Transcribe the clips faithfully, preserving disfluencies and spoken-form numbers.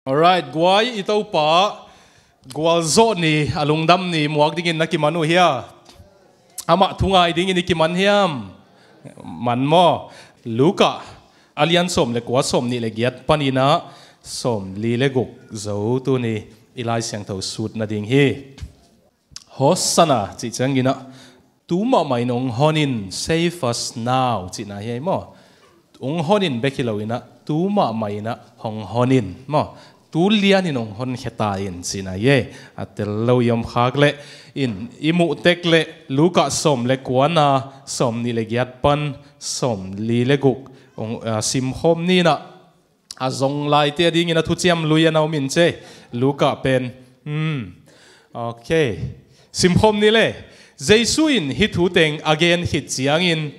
Alright, guai, i Topa gualzawh ni, a lungdam ni muak dingin na kiman uh hia? Amah thu ngai dingin i kiman hiam? Man maw? Luka a lian sawm le kua, sawm nih le giat panin ah sawm li le guk zo tuni i Lai Siangtho sut nading hi. Hosanna cih ciangin ah, tu mahmah in hong hon in, save us now, cihna hi ei maw? Hong hon in bek hi lo in ah, tu mahmah in ah hong hon in maw? Tu lianin hong honkhia ta in, cihna hi ei. A tel lo i om khak leh in, i muh tek leh Luka sawm le kuana, sawm nih le giat pan sawm li le guk hong, ah, simkhawm ni in ah, a zong laite a dingin a thuciam lui a na om in ce. Luka pen. Hmm. Ok. Simkhawm ni le. Jesu in hih thu teng a gen khit ciangin,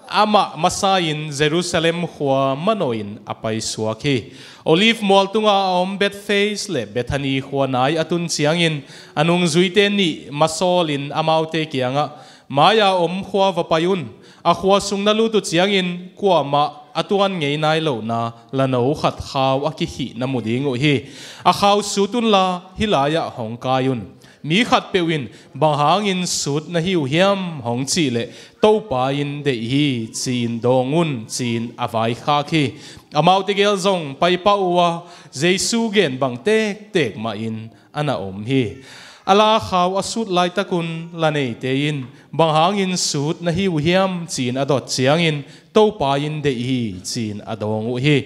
amah masa in Jerusalem khua manawh in a paisuak hi. Olive mual tunga a om Bethphage le Bethany khua nai a tun ciangin, a nungzuite nih masawl in amaute kiangah, "Mai-a om khua va pai un. A khua sung na lut uh ciangin kuamah a tuan ngei nai lohna lano khat khau a kikhih na mu ding uh hi. A khau sut unla, hih lai-ah hong kai un. Mi khatpeuh in bang hangin sut na hi uh hiam hong cih leh, Topa in deih hi, ci-in dawng un," ci-in a vaikhak hi. Amaute gel zong paipah uh a, Jesu gen bang tektek mahin a na om hi. A la khau a sut laitakun la neite in, "Bang hangin sut na hi uh hiam?" ci-in a dot ciangin, "Topa in deih hi," ci-in a dawng uh hi.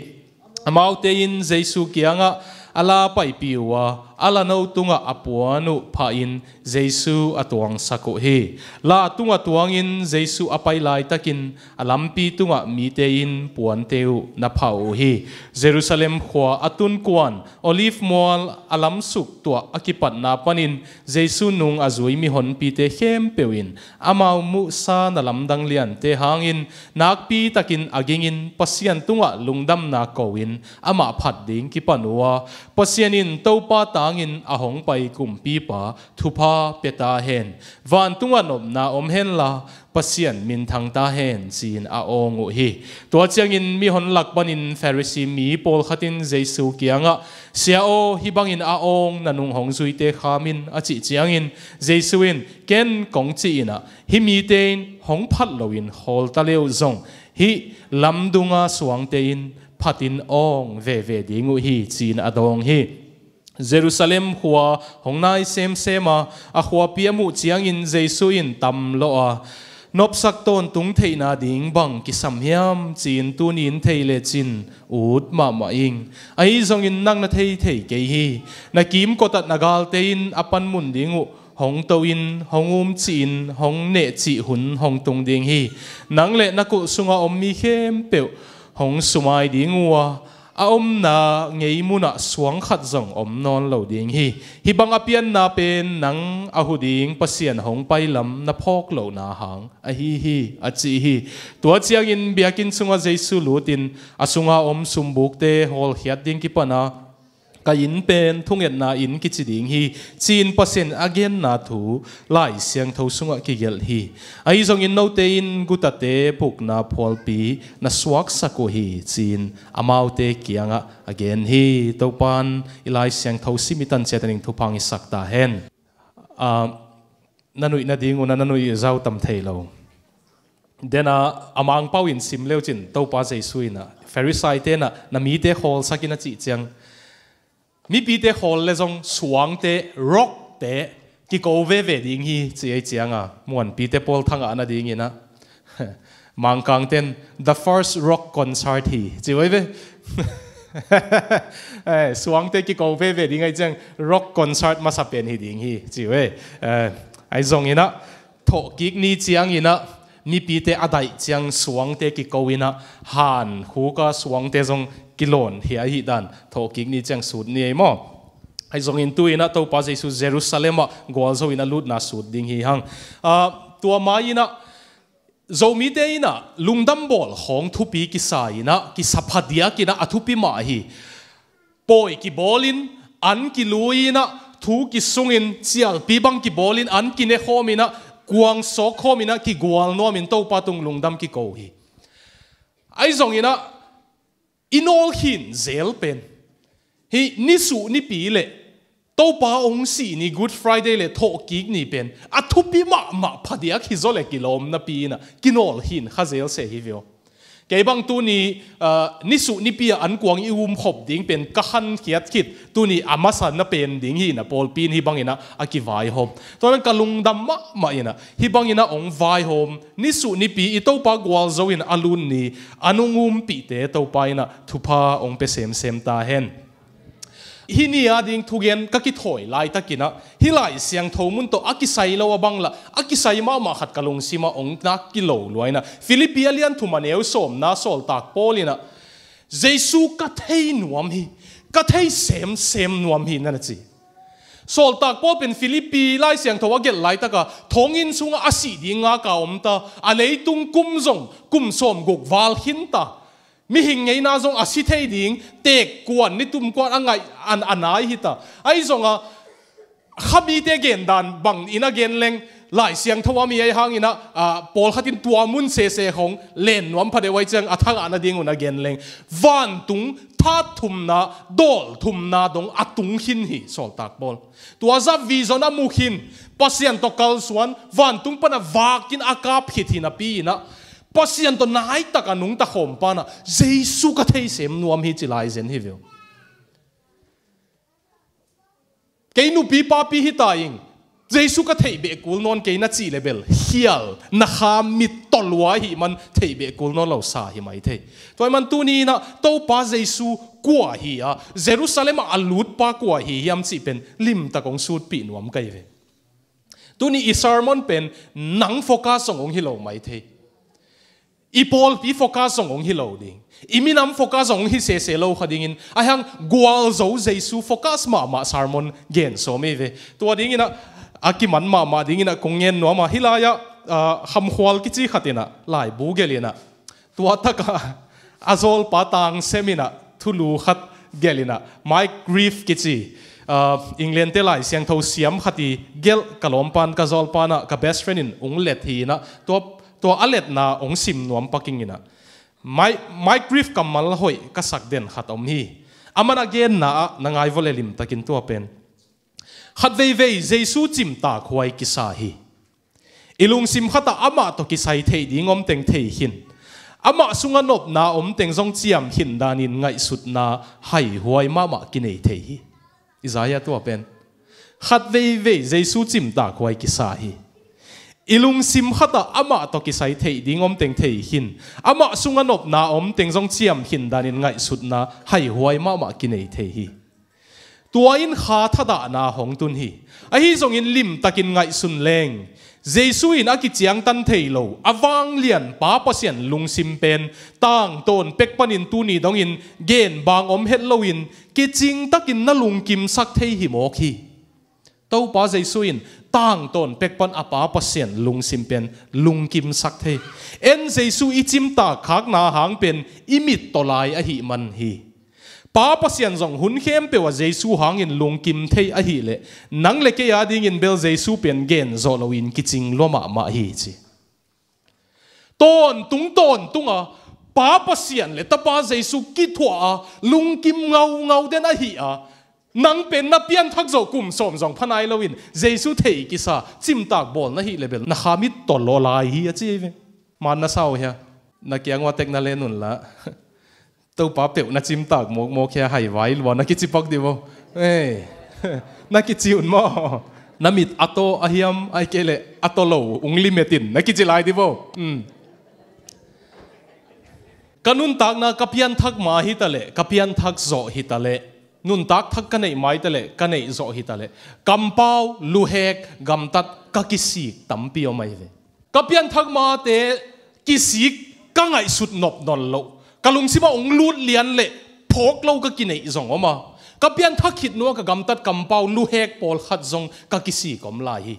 Amaute in Jesu kiangah a la paipih uh a, a lano tungah a puan uh phahin Jesu a tuangsak uh hi. La tungah tuangin Jesu a pai laitakin a lampi tungah mite in puante uh na phah uh hi. Jerusalem khua a tun kuan Olive mual a lamsuk tuah a kipatna panin Jesu nung a zui mihonpite khempeuh in amau muhsa na lamdang liante hangin nakpitakin a gingin Pasian tungah lungdamna ko-in amah phat ding kipan uh a, "Pasian in Topa tangin a hong pai kumpipa thupha pia ta hen. Vantung ah nopna om henla, Pasian minthang ta hen," ci-in a awng uh hi. Tua ciangin mihon lak panin Pharisee mi pawlkhat in Jesu kiangah, "Sia aw, hih bangin a awng na nung hong zuite kham in," a cih ciangin Jesu in, "Ken kong cih in ah, hih mite in hong phat loin khawl ta le uh zong, hih lamdunga suangte in phatin awng veve ding uh hi," ci-in a dawng hi. Jerusalem khua hong nai semsem a, a khuapi a muh ciangin Jesu in tam lawh a, "Nopsak tawntung theihna ding bang kisam hiam?" ci-in tuni in thei lecin ut mahmah ing. Ahi zongin nang na thei thei kei hi. Na kimkot ah na galte in a panmun ding uh hong to-in, hong umcih-in, hong nehcih hun hong tung ding hi. Nang le na kulh sunga om mi khempeuh hong sumai ding uh a, a omna ngei munah suang khat zong om nawn lo ding hi. Hih bang a pianna pen nang a hu ding Pasian hong pai lam na phawk lohna hang ahi hi, a ci hi. Tua ciangin biakinn sungah Jesu lutin a sunga om sumbukte hawlkhiat ding kipan a, "Ka inn pen thungetna inn kici ding hi," ci-in Pasian a genna thu Lai Siangtho sungah kigelh hi. Ahi zongin note in gutate pukna phualpi na suaksak uh hi, ci-in amaute kiangah a gen hi. Topan i Lai Siangtho sim i tan ciat a ding thupha hong hisak ta hen. Ah, na nuih nading un ah na nuih zau tam thei lo. Dena a Mangpau in sim leucin Topa Jesu in ah, Pharisee-te in ah, "Na mite khawlsak in," a cih ciang, mipite khawl le zong suangte, rockte kiko veve ding hi, ci ei cianga, muanpite pawl thangah nadingin ah, Mangkangte in, "The first rock concert hi," ci uh ei ve. Eh, suangte kiko veve ding ahi ciang, rock concert masa pen hi ding hi, ci uh ei. Eh, ahi zongin ah, thawhkik ni ciangin ah, mipite a daih ciang suangte kiko in ah, han khuka suangte zong kilawnkhia ahih dan thawhkik ni ciang sut ni ei maw? Ahi zongin tu-in ah Topa Jesu Jerusalem ah gualzo in a lutna sut ding hi hang. Ah, tua mai-in ah Zomite in ah lungdam bawl khawng thupi kisa in ah, kisa phadiak in ah a thupi mah hi. Pawi kibawlin, an kilui-in ah, thu kisungin, cialpi bang kibawlin, an kine khawmin ah, kuang sawk khawmin ah, kigual nuamin Topa tung lungdam kiko hi. Ahi zongin ah, i nawlkhin zel pen, Hih nisuh nipi le Topa hong sih ni, Good Friday le thawhkik ni pen a thupi mahmah phadiak hi zaw le kilawm napi inah kinawl hin kha zel se hi vio. Kei bang tuni, ah, nisuh nipi ah ankuang i umkhop ding pen ka hankhiat khit, tuni a masa na pen ding hi inah pawlpi in hih bang inah a kivaihawm. Tua nan ka lungdam mahmah inah hih bang inah hong vaihawm, nisuh nipi i Topa gualzo in a lut ni, a nung umpihte Topa inah thupha hong pia semsem ta hen. Hih ni a ding thugen ka kithawi laitakinah hih Lai Siangtho mun tawh a kisai lo a bang lah a kisai mahmah khat ka lungsimah hong nak kilo lua inah Filipi a lian thum a neu sawmna sawltak Paul inah Jesu ka thei nuam hi, ka thei semsem nuam hi na na ci. Sawltak Paul pen Filipi Lai Siangtho a gelh laitaka thonginn sungah a sih ding ngaka om ta, a leitung kum zong kum sawmguk val khin ta, mihing ngeina zong a si thei ding teek kuan, ni tum kuan a ngaih an a nai hi ta. Ahi zongah khamite gendan bangin a gen leng Lai Siangtho a mi ahi hanginah, ah, pawlkhat in tua mun sese hong len nuam phadeuh ahi ciang a thangah nadingun a gen leng vantung that thumna, dawl thumna dong a tung khin hi sawltak Paul. Tua zah vision a mu khin, Pasian tawh kalsuan, vantung pana vakin a kap khit hi napi inah Pasian tawh naitak a nungta khawm panah Jesu ka theisem nuam hi ci lai zen hi veu. Kei nupi papi hi ta ing, Jesu ka theih beh kul nawn kei na cih le bel khial, na kha mit tawh lua ahih man theih beh kul nawn lo sa hi mai thei. Tua ahih man tuni inah Topa Jesu kua hi a, Jerusalem ah a lutpa kua hi hiam cih pen limtak hong sutpih nuam ka hi ve. Tuni i sermon pen nang focus zong hong hi lo mai thei. I pawlpi focus zong hong hi lo ding, i minam focus zong hong hi sese lo kha dingin, ahi hang gualzo Jesu focus mahmah sermon gen sawm hi ve. Tua dinginah a kiman mahmah dinginah kong ngen nuam a, hih lai-ah, ah, Khamkhual kici khat inah laibu gelh inah tua takah a zawlpa tang sem inah thulu khat gelh inah Mike Reeve kici, ah, England te Lai Siangtho siam khat i gelh ka lawmpan, ka zawlpan ah ka best friend in hong let hi inah tua, tua a letna hong sim nuam paking inah Mike, Mike Reeve kammal hoih ka sak den khat om hi. Aman a genna ah na ngai vawh le limtakin tua pen khat veivei Jesu cimtak huai kisa hi. I lungsim khatah amah tawh kisai theih ding om teng thei khin. Amah sungah nopna om teng zong ciam khin danin ngaihsutna haihuai mahmah kinei thei hi. Isaiah tua pen khat veivei Jesu cimtak huai kisa hi. I lungsim khatah amah tawh kisai theih ding om teng thei khin. Amah sungah nopna om teng zong ciam khin danin ngaihsutna haihuai mahmah kinei thei hi. Tua in kha thadahna hong tun hi. Ahi zongin limtakin ngaihsun leng Jesu in a kiciangtan thei lo a vanglian Pa Pasian lungsim pen tangtawn pek panin tuni dongin genbang om het loin kicingtakin na lungkimsak thei hi mawk hi. Topa Jesu in tangtawn pek pan a Pa Pasian lungsim pen lungkimsak thei. En Jesu i cimtak khakna hang pen i mit tawlai ahih man hi. Pa Pasian zong hun khempeuh ah Jesu hangin lungkim thei ahileh nang le kei adingin bel Jesu pen gen zawh loin kicing lua mahmah hi ci. Tawntung tawntunga Pa Pasian le Tapa Jesu kithuah a lungkim ngaungau den ahi a, nang pen na pianthak zawh kum sawm zong pha nai loin Jesu thei kisa cimtak bawl na hih le bel na kha mit tawlawh lai hi a ci ve. Man na sau hia? Na kiang ua tek na len unla Topa peuh na cimtak mawkmawk hia, haivai lua na kici pak di vo. Ei, na kici un maw? Na mit a taw a hiam ai kei le a taw lo ung limetin na kici lai di vo. Ka nuntakna ka pianthak ma hi ta le, ka pianthak zawh hi ta le, nuntak thak ka neih mai ta le, ka neih zawh hi ta le, kampau, luhek, gamtat ka kisik tampi om ahi ve. Ka pianthak mate kisik ka ngaihsut nopnol loh, ka lungsimah ong lut lian le phawk lo ka kineih zong om a, ka pianthak khit nua ka gamtat kampau luhek pawlkhat zong ka kisik om lai hi.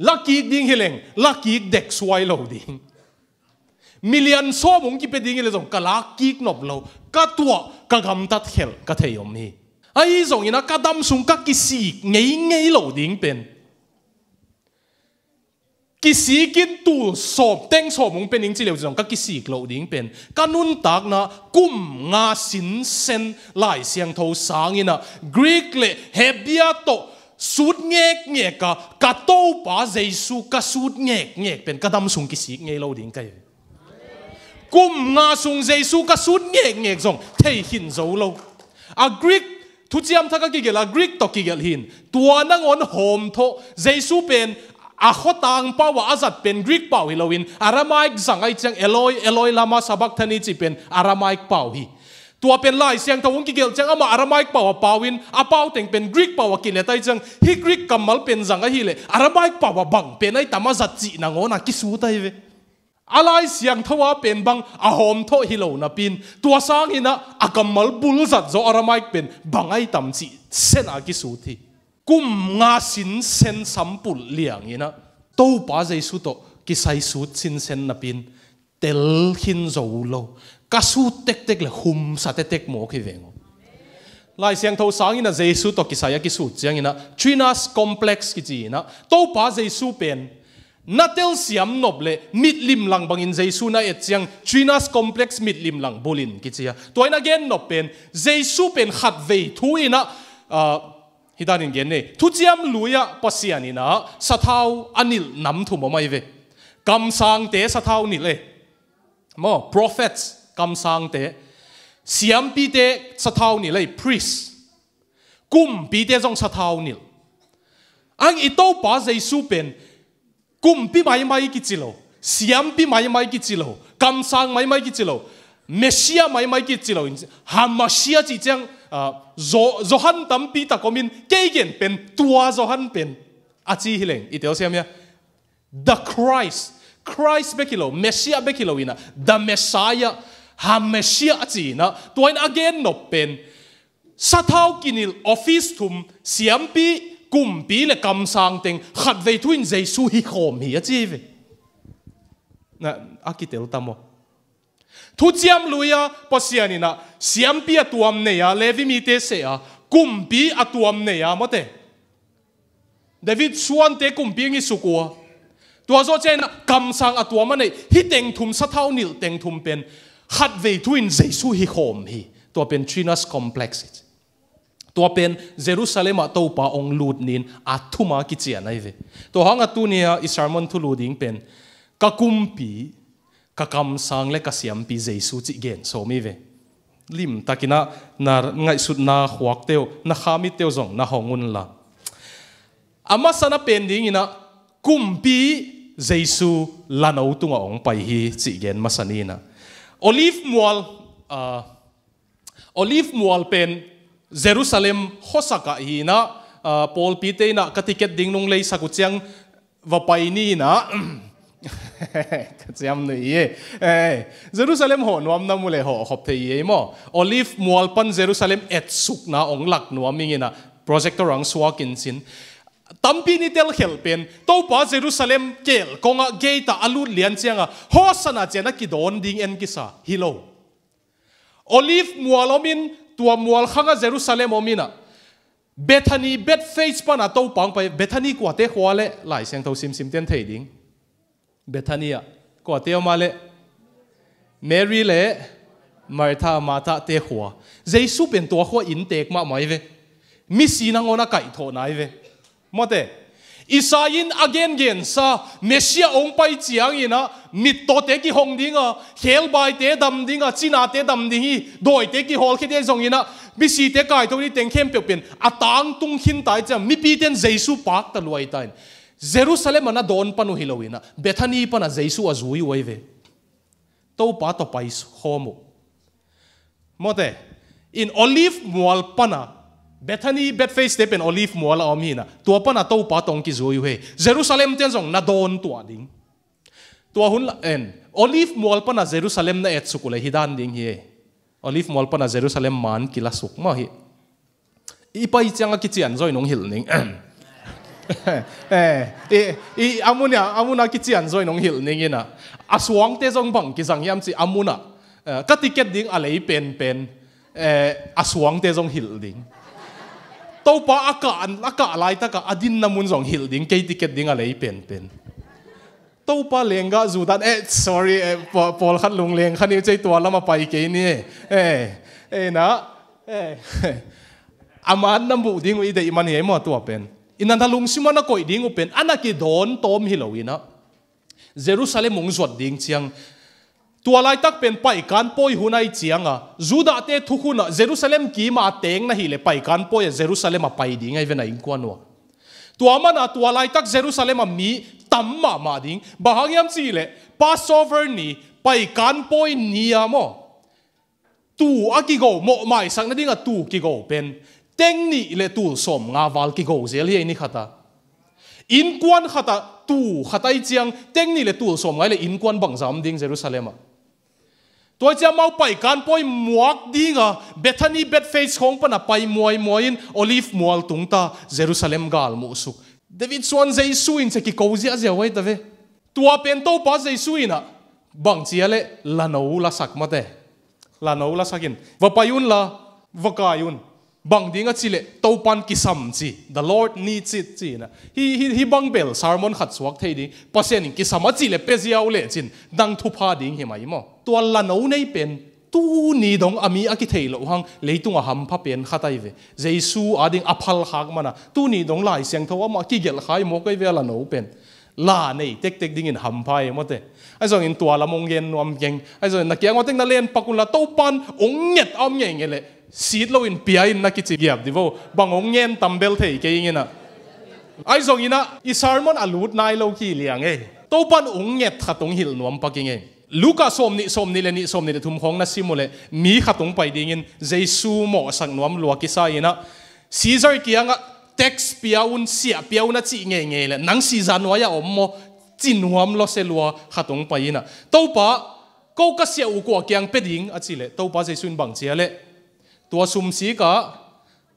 Lakik ding hileng lakik dek suai lo ding. Milian sawm ong kipia ding hileh zong ka lakkik nop lo, ka tuah ka gamtat khelh ka thei om hi. Ahi zongin a ka dam sung ka kisik ngeingei lo ding pen Kisik in tul sawm, teng sawm hong pia ning ci leu zong ka kisik loh ding pen, ka nuntakna kum nga sinsen Lai Siangtho sang in ah Greek le Hebia tawh sut ngekngek a, ka Topa Jesu ka sut ngekngek pen ka dam sung kisik ngei lo ding ka hi. Kum nga sung Jesu ka sut ngekngek zong thei khin zo lo. A Greek, thuciam thak a kigelh a Greek tawh kigelh hi in, tua nangawn hawmthawh, Jesu pen a khuatang pau a a zat pen Greek pau hi loin, Aramaic zang ahih ciang Eloi, Eloi lama sabachthani cih pen Aramaic pau hi. Tua pen Lai Siangtho hong kigelh ciang amah Aramaic pau a pau in, a pau teng pen Greek pau a kilet ahih ciang, hih Greek kammal pen zang ahih leh Aramaic pau a bang pen ahi tam a zat cih nangawn a kisut ahi ve. A Lai Siangtho a pen bang a hawmthawh hi lo napi in, tua sang in ah a kammal bul zat zaw Aramaic pen bang ahi tam cih sen a kisut hi. Kum nga sinsen sampulh liang in ah Topa Jesu tawh kisai sut sinsen napi in tel khin zo lo. Ka sut tektek le humsa tektek mawk hi veng aw. Lai Siangtho sang in ah Jesu tawh kisai a kisut ciang in ah Trinus complex kici in ah, Topa Jesu pen na telsiam nop le mitlimlang bangin Jesu na et ciang Trinus complex mitlimlang bulh in kici a. Tua in a gen nop pen, Jesu pen khatvei thu in ah, ah, hih danin gen ni, Thuciam Lui ah Pasian in ah sathau a nilh nam thum om ahi ve. Kamsangte sathau nilh e. Maw, prophets, kamsangte. Siampite sathau nilh e, priest. Kumpite zong sathau nilh. Ang i Topa Jesu pen kumpi maimai kici lo, siampi maimai kici lo, kamsang maimai kici lo, Messiah maimai kici lo. Hamashia cih ciang, ah, Zo-, Johan tampi tak om in, kei gen pen tua Johan pen a ci hi leng i telsiam hia? The Christ. Christ bek hi lo, Messiah bek hi lo in ah, the Messiah, Hamashia a ci in ah, tua in a gen nop pen, sathau kinilh office thum, siampi, kumpi le kamsang teng khatvei thu in Jesu hi khawm hi a ci hi ve. Na, a kitel tam aw. Thuciam Lui ah Pasian in ah siampi a tuam nei a, Levi mite seh a, kumpi a tuam nei a, mawte. David suante kumpi ngisuk uh a, tua zawh ciangin ah kamsang a tuam a neih, hih teng thum, sathau nilh teng thum pen khatvei thu in Jesu hi khawm hi. Tua pen Trinus complex hi. Tua pen Jerusalem ah Topa hong lut ni in a thum a kician ahi ve. Tua hang a tuni a i sermon thulu ding pen, ka kumpi, ka kamsang le ka siampi Jesu cih gen sawm hi ve. Limtakin ah na ngaihsutna khuakte uh, na kha mitte uh zong na hong unla. A masa na pen dingin ah kumpi Jesu lano tungah hong pai hi cih gen masa ni in ah. Olive mual, ah, Olive mual pen Jerusalem khuasak ah hi in ah, ah, pawlpite in ah ka ticket ding nong leisak uh ciang va pai ni in ah. Ka ciam nuih hi e. Eh, Jerusalem hawh nuam na mu le hawh khop thei hi e maw. Olive mual pan Jerusalem etsukna hong lak nuam ing in ah, projector hong suak in cin. Tampi ni telkhelh pen, Topa Jerusalem kel kongah gate ah a lut lian ciangah Hosanna ci-in a kidawn ding en kisa hi lo. Olive mual om in, tua mual khangah Jerusalem om in ah, Bethany, Bethphage pana Topa hong pai. Bethany kuate khua le, Lai Siangtho simsim ten thei ding. Bethany ah kuate om a le, Mary le Martha, Martha te khua. Jesu pen tua khua inntek mahmah hi ve. Misi nangawn a kaihthawhna hi ve. Mawte, Isai in a gengensa Messiah hong pai ciangin ah, mittawte kihong ding a, khebaite dam ding a, cinate dam ding hi, dawite kihawlkhia ding a, zongin ah, misite kaitho ding teng khempeuh pen a tangtung khinta hi ciang, mipite in Jesu pakta luaita in, Jerusalem ah na dawn pan uh hi lo in ah, Bethany pana Jesu a zui uh ahi ve. Topa tawh pai khawm uh. Mawte, in Olive mual pana, Bethany, Bethphage te pen Olive mual a om hi in ah, tua pana Topa tawh hong kizui uh hi. Jerusalem te in zong na dawn tuah ding. Tua hun la en, Olive mual pana Jerusalem na etsuk uh le hi dan ding hi e. Olive mual pana Jerusalem man kilasuk mah hi. I pai ciang a kician zaw in hong hilh ning. Eh, i, i, a mun ah, a mun ah kician zaw in hong hilh ning in ah. A suangte zong bang kizang hiam cih a mun ah. Eh, ka ticket ding a lei penpen. Eh, a suangte zong hilh ding. Topa a kah, a kah laitak ah a dinna mun zong hilh ding, kei ticket ding a lei penpen. Topa lenggah Judah, eh, sorry, eh, pa-, pawlkhat lungleng kha ni uh cei, tua lamah pai kei ni, eh, eh, eh, na, eh, a man na muh ding uh i deih man hi ei maw tua pen. Ina na lungsimah na koih ding uh pen a na kidawn tawm hi lo inah, Jerusalem hong zuat ding ciang, tua laitak pen paikan pawi hun ahi cianga Judahte thukhunah Jerusalem kima a teng na hileh paikan pawi a Jerusalem a pai ding ahi ve na innkuan uh a. Tua mana tua laitak Jerusalem a mi tam mahmah ding. Bang hang hiam cihleh Passover ni, paikan pawi ni-a maw, tuu a kigo, mawhmaisak nadinga tuu kigo pen teng nih le tul sawmnga val kigo zel hi ei, ni khata. Innkuan khata tuu khat ahi ciang teng nih le tul sawmnga le innkuan bangza om ding Jerusalem ah. Tua ciang amau paikan pawi muak dinga Bethany, Bethphage khawng pana pai muaimuai in Olive mual tungta Jerusalem gal muhsuk. David suan Jesu in cia kiko ziahziah uh ahi ta ve. Tua pen Topa Jesu inah bang cia leh lano lasak mate. Lano lasak in, va pai unla, va kai un. Bang ding a cihleh Topan kisam ci, the Lord needs it ci inah. Hi, hi, hi bang bel sermon khat suak thei ding. Pasian in kisam a cihleh pia ziau lecin nang thupha ding hi mai maw. Tua lano nei pen tuni dong a mi a kithei loh hang leitunga hampha pen khat ahi ve. Jesu ading a phalkhak mana tuni dong Lai Siangtho amah kigelh khai mawk ahi ve a lano pen. La nei tektek dingin hampha ei mawte. Ahi zongin tua lam hong gen nuam keng. Ahi zongin na kiang aw tek na len pak unla, Topan hong nget a om ngeingei leh sit loin pia in na kici giap di vo. Bang hong ngen tam bel thei kei ing inah. Ahi zonginah i sermon a lut nai lo ki liang ei. Topan hong nget khat hong hilh nuam pak ing ei. Luka sawmnih, sawmnih le nih, sawmnih le thum khawng na sim uhleh mi khat hong pai dingin Jesu mawhsak nuam lua kisa inah, Caesar kiangah tax pia un, siah pia un a cih ngeingei leh, nang Caesar nuai-ah om maw, ci nuam lawsia lua khat hong pai inah, Topa, ko ka siah uh kua kiang pia ding a cihleh Topa Jesu in bang cia leh, tua sumsikah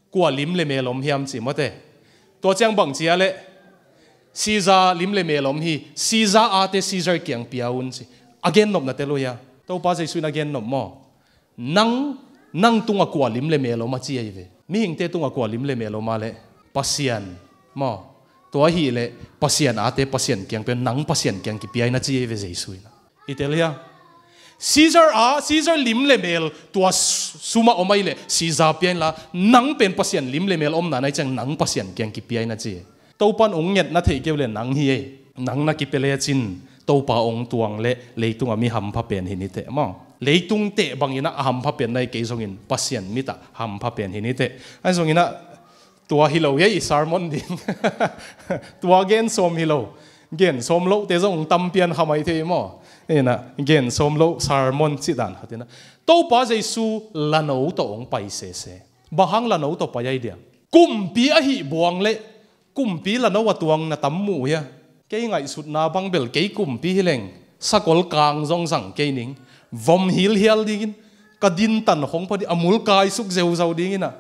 kua lim le mel om hiam ci mawte. Tua ciang bang cia leh, Caesar lim le mel om hi, Caesar ate Caesar kiang pia un ci. A gennopna tel uh hia? Topa Jesu in a gennop maw? Nang, nang tunga kua lim le mel om a ci ahi ve. Mihingte tunga kua lim le mel om a leh Pasian maw. Tua ahileh Pasian ate Pasian kiang pia un, nang Pasian kiang kipia in a ci ahi ve Jesu inah. I tel hia? Caesar a, Caesar lim le mel tua su-, sumah om ahileh Caesar pia inla, nang pen Pasian lim le mel omna na hi ciang nang Pasian kiang kipia in a ci. Topan hong nget na theih kei uhleh nang hi ei. Nang na kipia lecin Topa hong tuang leh leitunga mi hampha pen hi ni teh maw. Leitung teh banginah a hampha pen na hi kei zongin Pasian mitah hampha pen hi ni teh. Ahi zonginah tua hi lo hi ei i sermon ding. Tua gen sawm hi lo. Gen sawm lohte zong hong tam pian kha mai thei maw. Inah gen sawm loh sermon cih dan khat inah, Topa Jesu lano tawh hong pai sese. Bang hang lano tawh pai ahi dia? Kumpi ahih buang leh kumpi lano a tuang na tam mu uh hia? Kei ngaihsutna bang bel kei kumpi hileng sakol kang zong zang kei ning. Vom hilhial dingin ka dintan khong pha ding, a mul kaisuk zeuzau dinginah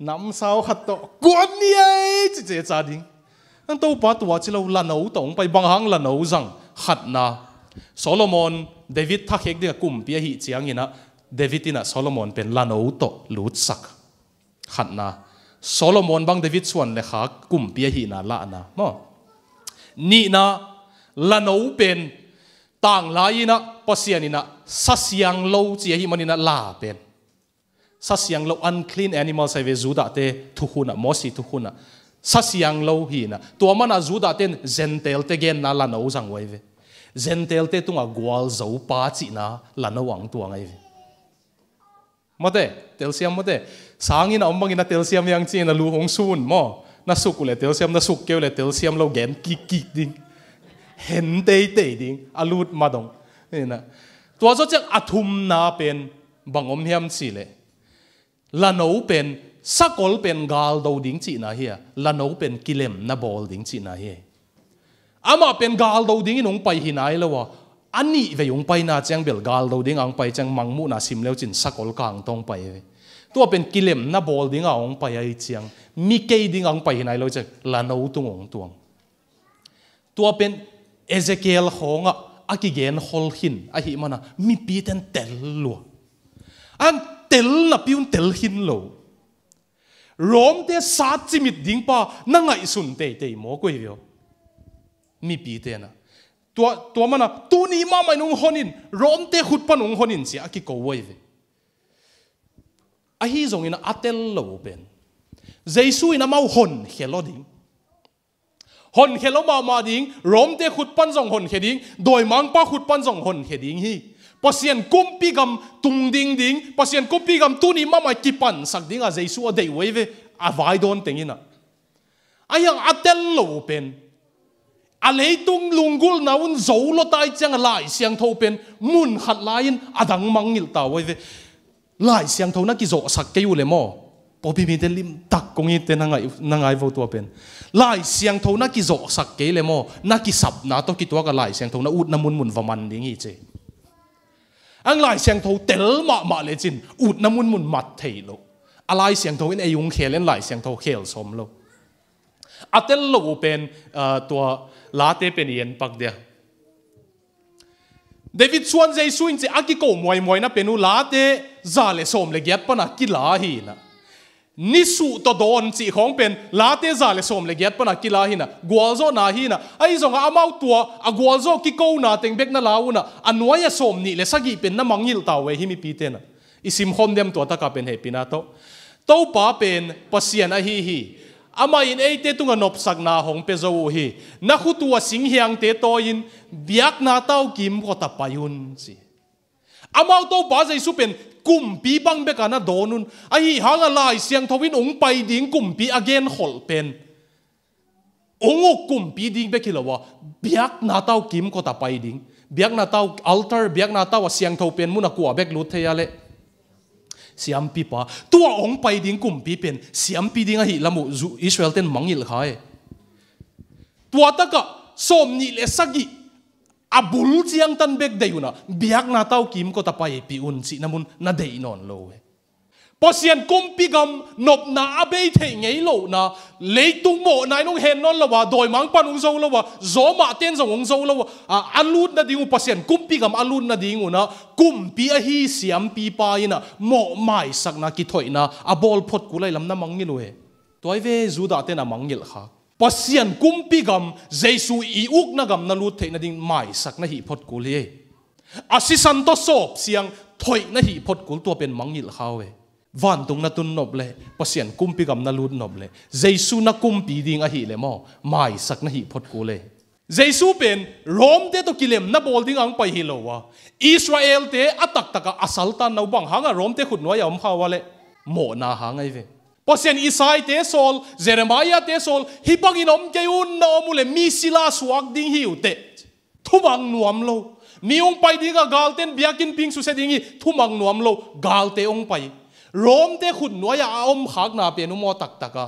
namsau khat tawh kuan ni ei ci ceca ding. Nang Topa tua ci lo, lano tawh hong pai. Bang hang lano zang? Khatna, Solomon, David thakhek dingah kumpi ahih cianginah David inah Solomon pen lano tawh lutsak. Khatna, Solomon bang David suan le khak kumpi ahihna lahna maw. Nihna, lano pen tanglai inah Pasian inah sasiang lo ci ahih maninah la pen sasiang lo, unclean animals ahi ve Judahte thukhunah, Mosi thukhunah. Sasiang lo hi inah. Tua mana Judahte in Gentile-te genna lano zang uh ahi ve. Gentile-te tungah gualzo pa cihna lano ang tuang ahi ve. Mawte, telsiam mawte. Sangin a om bangin a telsiam hiang ci-in a lu hong sun maw. Na suk uhleh telsiam, na suk kei uhleh telsiam lo gen kikkik ding. Hen teitei ding. A lut madong. Tua zawh ciang a thumna pen bang om hiam cihleh, lano pen sakol pen galdo ding cihna hi a, lano pen kilemna bawl ding cihna hi. Amah pen galdo dingin hong pai hi nai lo a, a nih vei hong paina ciang bel galdo ding a hong pai ciang Mangmuhna sim leu cin sakol kang tawh hong pai hi. Tua pen kilemna bawl dinga hong pai ahi ciang, mi kei dinga hong pai hi nai lo ciang lano tung hong tuang. Tua pen Ezekiel khawngah a kigen khol khin ahih mana mipite in tel lua. An tel napi un tel khin lo. Rom-te sat cimit ding pa na ngaihsun teitei maw koi vio. Mipite na Tua, tua mana tuni mahmah in hong honin, Rom te khut pan hong honin ci a kiko uh ahi ve. Ahi zongin a tel lo uh pen Jesu in amau honkhia lo ding. Honkhia lo mahmah ding, Rom te khut pan zong honkhia ding, dawimangpa khut pan zong honkhia ding hi. Pasian kumpi gam tung ding ding, Pasian kumpi gam tuni mahmah kipansak ding a Jesu a deih uh ahi ve, a vai dawn teng in a. Ahi hang a tel lo uh pen a leitung lunggulhna un zo lo tai ciang a Lai Siangtho pen mun khat lai-in a dang mangngilh ta uh ahi ve. Lai Siangtho na kizawhsak kei uh le maw? Pawlpi mite limtak kong itte na ngai, na ngai vo tua pen. Lai Siangtho na kizawhsak kei le maw? Na kisapna tawh kituak a Lai Siangtho na utna munmun va man ding hi ci. Ang Lai Siangtho tel mahmah lecin utna munmun mat thei lo. A Lai Siangtho in ei hong khel in Lai Siangtho khel sawm lo. A tel lo uh pen, ah, tua Late pen i en pak dia. David suan Jesu in ci a kiko muaimuai na pen uh Late za le sawm le giat pana kila hi na. Nisuh tawh dawn cih khawng pen Late za le sawm le giat pana kila hi na. Gualzawhna hi na. Ahi zongah amau tua a gualzawh kikona teng bek na la uh na, a nuai a sawm nih le sagih pen na mangngilh ta uh e hi mipite na. I simkhawm diam tua taka pen hehpihna tawh. Topa pen Pasian ahi hi. Amah in eite tungah nopsakna hong pia zo uh hi. Na khut uh a singhiangte tawi-in biakna tau kimkot ah pai un ci. Amau Topa Jesu pen kumpi bang bek a na dawn un. Ahi hangah Lai Siangtho in hong pai ding kumpi a genkholh pen hong uk kumpi ding bek hi lo a, biakna tau kimkot ah pai ding. Biakna tau altar, biakna tau a siangtho pen mun a kua bek lut thei a leh? Siampipa. Tua hong pai ding kumpi pen siampi ding ahi lam uh Israel ten mangngilh kha e. Tua takah sawm nih le sagih a bul ciangtan bek deih un a, biakna tau kimkot ah paipih un cihna mun na deih nawn lo e. Pasian kumpi gam nopna a bei theih ngei lohna, leitung mawhna in hong hen nawn lo a, dawimangpa in hong zo lo a, zawmahte in zong hong zo lo a, a, a lut nading uh, Pasian kumpi gam a lut nading un a, kumpi ahi siampipa in a, mawh maisakna kithoihna a bawl phot kul ahi lam na mangngilh uh e. Tua hi ve Judah ten a mangngilh kha. Pasian kumpi gam, Jesu i ukna gam na lut theih nading maisak na hih phot kul hi. A sisan tawh sawp siang thoih na hih phot kul tua pen mangngilh kha uh e. Vantung na tun nop le, Pasian kumpi gam na lut nop le, Jesu na kumpi ding ahi le maw, maisak na hih phot kul e. Jesu pen Rom te tawh kilem na bawl ding ang pai hi lo a, Israel te a taktak a a saltan na uh bang hang a Rom te khut nuai a om kha uh a leh? Mawhna hang ahi ve. Pasian Isai te sawl, Jeremiah te sawl, hih bangin om kei un, na om uh leh mi sila suak ding hi uh teh. Thumang nuam lo. Mi hong pai ding a, galten biakinnpi hong susia ding hi, thumang nuam lo, galte hong pai. Rom te khut nuai a a om khakna pen uh maw taktak a,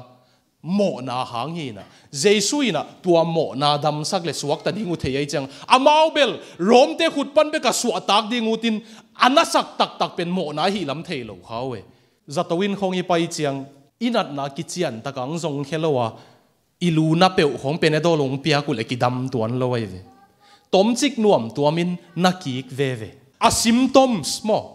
mawhna hang hi na. Jesu in a tua mawhna damsak le suakta ding uh thei ahi ciang, amau bel Rom te khut pan bek a suahtak ding uh tin, a nasak taktak pen mawhna ahi lam thei lo kha uh e. Zato inn khawng i pai ciang, i natna kician tak ang zong khia lo a, i lu na peuh khawng Panadol hong piak uh leh kidam tuan lo ahi ve. Tomcik nuam tuamin na kik veve. A symptoms maw,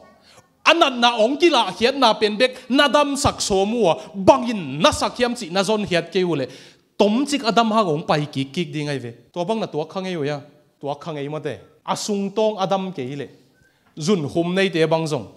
a natna hong kilahkhiatna pen bek na damsak sawm uh a, bangin na sak hiam cih na zonkhiat kei uh leh, tomcik a dam hang hong pai kikkik ding ahi ve. Tua bang na tuak kha ngei uh hia? Tuak kha ngei mate. A sungtawng a dam kei leh, zunkhum neite bang zong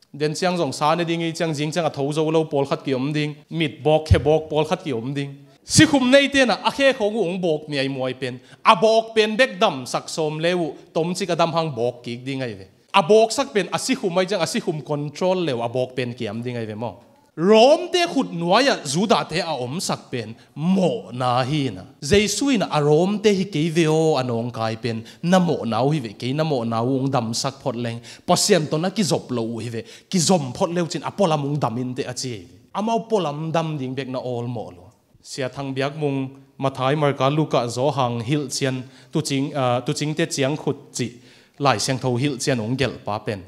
den ciang zong sa ne ding i ciang zing ciang a tho zo lo pawlkhat ki-om ding, mit bawk khe bawk pawlkhat ki-om ding. Sikhum neite na a khe khawng uh hong bawk miaimuai pen, a bawk pen bek damsak sawm le uh, tomcik a dam hang bawk kik ding ahi ve. A bawksak pen a sikhum ahi ciang a sikhum control le uh a bawk pen kiam ding ahi ve maw? Rom te khut nuai a Judah te a omsak pen mawhna hi na. Jesu in a Rom te hi kei ve aw a nawngkai pen na mawhna uh hi ve, kei na mawhna uh hong damsak phot leng, Pasian tawh na kizop lo uh hi ve, kizom phot le uh cin a pualam hong dam in teh a ci hi ve. Amau pualam dam ding bek na awlmawh lo. Sia Thang Biak Mung, Matthai, Marka, Luka, Johan hilhcian, tucing, ah, tucingte ciangkhut cih Lai Siangtho hilhcian hong gelhpa pen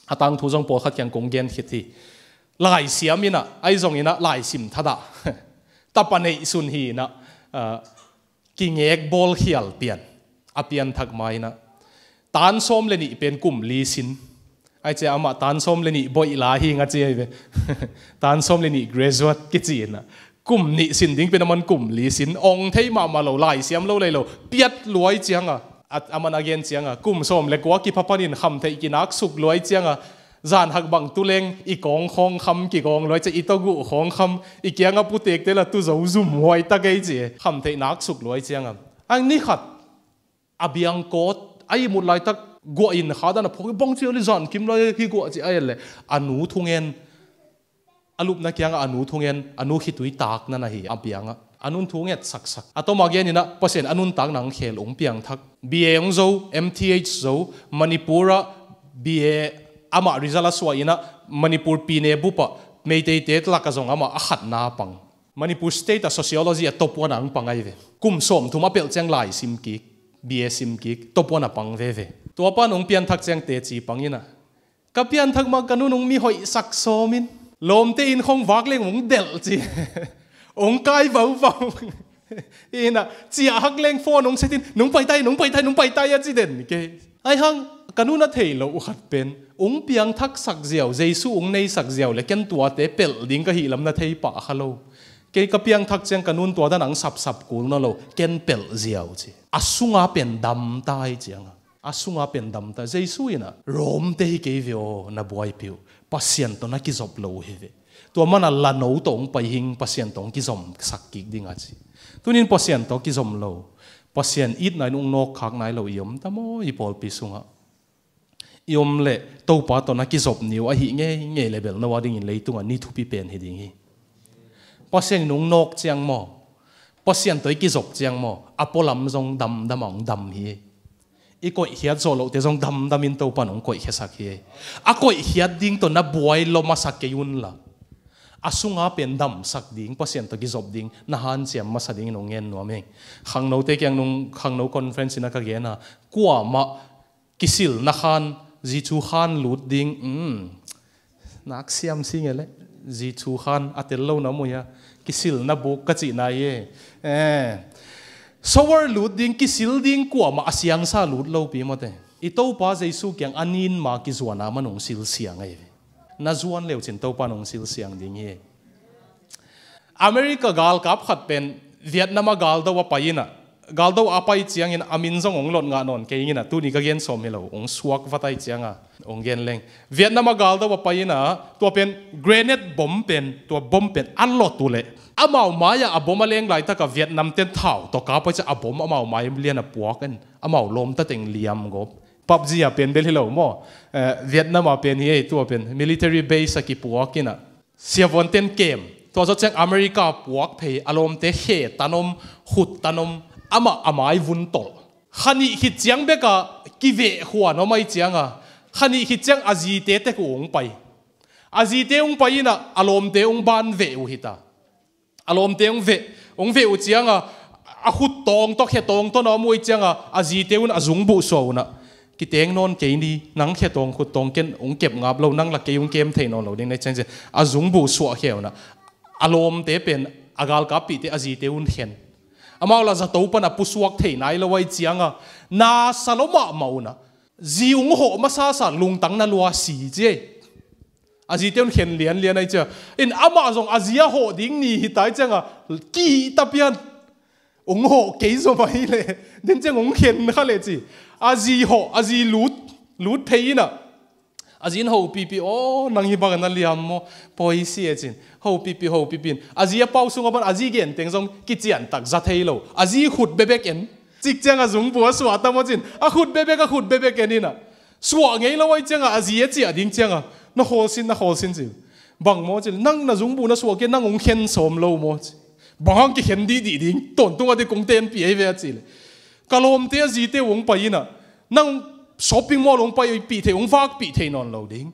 a tangthu zong pawlkhat kiang kong gen khit hi. Laisiam in a, ahi zongin a laisim thadah tapa neihsun hi in a, ah, kingek bawl khial pian, a pianthak ma in a, tan sawm le nih pen kum li sin. Ahi ciah amah tan sawm le nih boih lai hi ing a ci ahi ve. Tan sawm le nih graduate kici in a, kum nih sin ding pen a man kum li sin, ong thei mahmah lo, laisiam lo lei lo, piat luai ciang a, A, a man a gen cianga, kum sawm le kua kipha panin khamtheih kinaksuk luai cianga, zan hak bang tu leng i kawng khawng kham kigawng luai cia, i tawguh khawng kham, i kianga putekte la tu zo zum huai ta kei ci e, khamtheih naksuk luai cianga. Ang ni khat a biangkawt a ihmut laitak guah in kha dan a phawk, bang cia li zan kim lai hi guah ci a en le, a nu thungen, a lupna kianga a nu thungen, a nu khitui takna na hi a bianga. A nun thu nget saksak. A toma geninah Pasian a nuntak nang khel ung piangthak. B A ung zo, M T H zo, Manipur ah B A amah result a suah inah Manipur pine bupah Meiteite laka zong amah a khatna pang. Manipur State a sociology a top one ang pang ai ve. Kum sawm thum a pelh ciang lai sim kik, B A sim kik, top one a pang veve. Tua pan ung pianthak ciang teci pang inah, ka pianthak mah ka nun ung mi hoih sak sawmin, lawmte in khong vak leng ung delh ci. Ung kai vauvau. Inah ciah hak leng phone ung setin, nung paitai, nung paitai, nung paitai a ci den kei. Ai hang, ka nun a thei lo uh khat pen, ung piangthak sak ziau, Jesu ung nei sak ziau le ken tuate pelh ding ka hih lam na thei pah kha lo. Kei ka piangthak ciang ka nun tua dan ang sapsap kul nawn lo, ken pelh ziau ci. A sunga pen damtai cianga. A sunga pen damta. Jesu inah, Rom te hi kei ve aw, na buaipih uh, Pasian tawh na kizop lo hi ve. Tua mana lano tawh ung pai hing, Pasian tawh ung kizomsak kik dinga ci. Tunin Pasian tawh kizom lo, Pasian itna in ung nawkkhak nai lo i om ta maw i pawlpi sungah? I om le Topa tawh na kizop ni uh ahi ngeingei le bel no a dingin leitunga ni thupi pen hi ding hi. Pasian in ung nawk ciang maw, Pasian tawh i kizop ciang maw, a pualam zong damdam a ung dam hi. I koihkhiat zawh lohte zong damdamin Topan ung koihkhiasak hi. A koihkhiat ding tawh na buai lua masa kei unla, a sunga pen damsak ding, Pasian tawh kizop ding na hanciam masa dingin ung ngen nuam heng. Khangnote kiang nung khangno conference ina ka gena, kuamah kisilna khan, zi chu khan lut ding, um, nak siam si nge le, zi chu khan a tel lo na muia, kisilna buk ka cihna hi e. Eh, sower lut ding, kisil ding kuamah a siangsa lut lopi mawte. I Topa Jesu kiang a nin ma kizuana man ung silsiang ahi ve. Na zuan leucin Topa nung silsiang ding hi. America galkap khat pen Vietnam a galdo a pai inah, galdo a pai ciangin a min zong ung lot ngah nawn kei inah, tuni ka gen sawm hi lo, ung suak vatai cianga ung gen leng. Vietnam a galdo a pai inah, tua pen grenade bomb pen, tua bomb pen a lot uh leh amau mai-ah a bomb a leng laitaka Vietnam ten thau tawh ka pai cia a bomb amau mai lian a puak in amau lawmta teng liam gawp. PUBG a pen bel hi lo maw? Eh, Vietnam a pen hi ei, tua pen military base a kipuak inah, siavuanten kem, tua zawh ciang America puak phei, a lawmte khe tanom, khut tanom, amah a mai vun tolh. Khanih khit ciang beka kiveh khuan om ai cianga, khanih khit ciang a zite tek uh ung pai. A zite ung pai inah a lawmte ung ban veh uh hita. A lawmte ung veh, ung veh uh cianga, a khut tawng tawh, khe tawng tawh na om uh ai cianga, a zite un a zungbuh suah unah, kiteng nawn kei ni, nang khe tawng khut tawng ken ung kep ngap lo, nang la kei ung kem thei nawn lo ding na hi ciang ci. A zungbuh suah khe unah, a lawmte pen a galkappihte a zite un khen. Amau la zato pan a pusuak thei nai lo ai cianga, na sa lo mahmah unah, zi ung hawh masasa lungtang na lua si ci ei. A zite un khen lianlian ai cia. In amah zong a zi a hawh ding ni hi tai cianga, kihta pian. Ung hawh kei zaw mah hi leh, den ciang ung khen kha leh ci. A zi hawh, a zi lut, lut phei inah, a zi in hopihpih, aw, nang hi bangin a liam maw, pawi si e cin. Hopihpih, hopihpih in, a zi a pau sungah pan a zi genteng zong kiciantak za thei lo. A zi khut bebek en. Cik ciang a zungbuh a suah ta maw cin, a khut bebek, a khut bebek en inah, suah ngei lo ai cianga a zi a ciah ding cianga, na khawl sin, na khawl sin ci. Bang maw ci, nang na zungbuh na suah kei, nang ung khen sawm lo maw ci. Bang hang kikhen dihdih ding, tawntung a ding kong tenpih ei ve a ci le. Ka lawmte a zite ung pai inah, nang shopping mall ung paipih thei, ung vakpih thei nawn lo ding.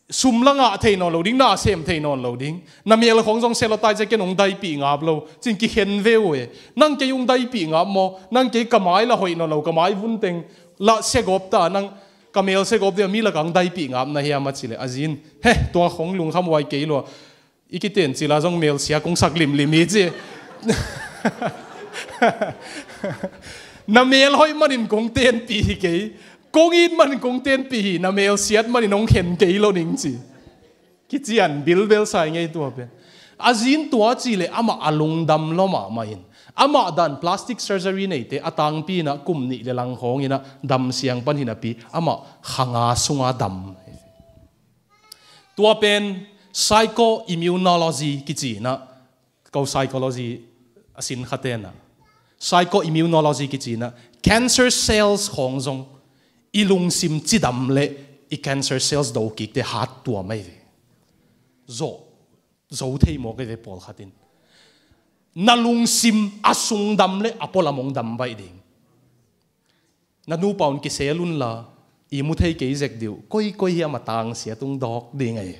Sum la ngah thei nawn lo ding, na sem thei nawn lo ding. Na mel khawng zong sia lo tai cia ken ung daipih ngap lo. Cin kikhen ve uh e. Nang kei ung daipih ngap maw? Nang kei ka mai la hoih nawn lo, ka mai vun teng la sia gawp ta, nang ka mel sia gawp ding a mi lakah ung daipih ngap na hiam a ci le. A zi in, he, tua khawng lungkham huai kei lua. I kiten cila zong mel sia kong sak limlim hi ci. Na mel hoih manin kong tenpih hi kei. Kong it manin kong tenpih hi, na mel siat manin hong khen kei lo ning ci. Kician bilbel sai ngei tua pen. A zi in tua ci le amah a lungdam lo mahmah in. Amah dan plastic surgery neite a tangpi inah kum nih le lang khawng inah damsiang pan hinapi amah kha nga sunga dam. Tua pen psychoimmunology kici inah, ko psychology a sin kha tenah psychoimmunology kici inah cancer cells khawng zong i lungsim cidam le i cancer cells do kikte hat tuam ahi ve. Zo zo thei mawk ahi ve pawlkhat in. Na lungsim a sungdam le a pualam hong dam baih ding. Na nupa un kisel unla i mu thei kei zek dih uh. Koi koi hiam a tangsia tung dawk ding ahi.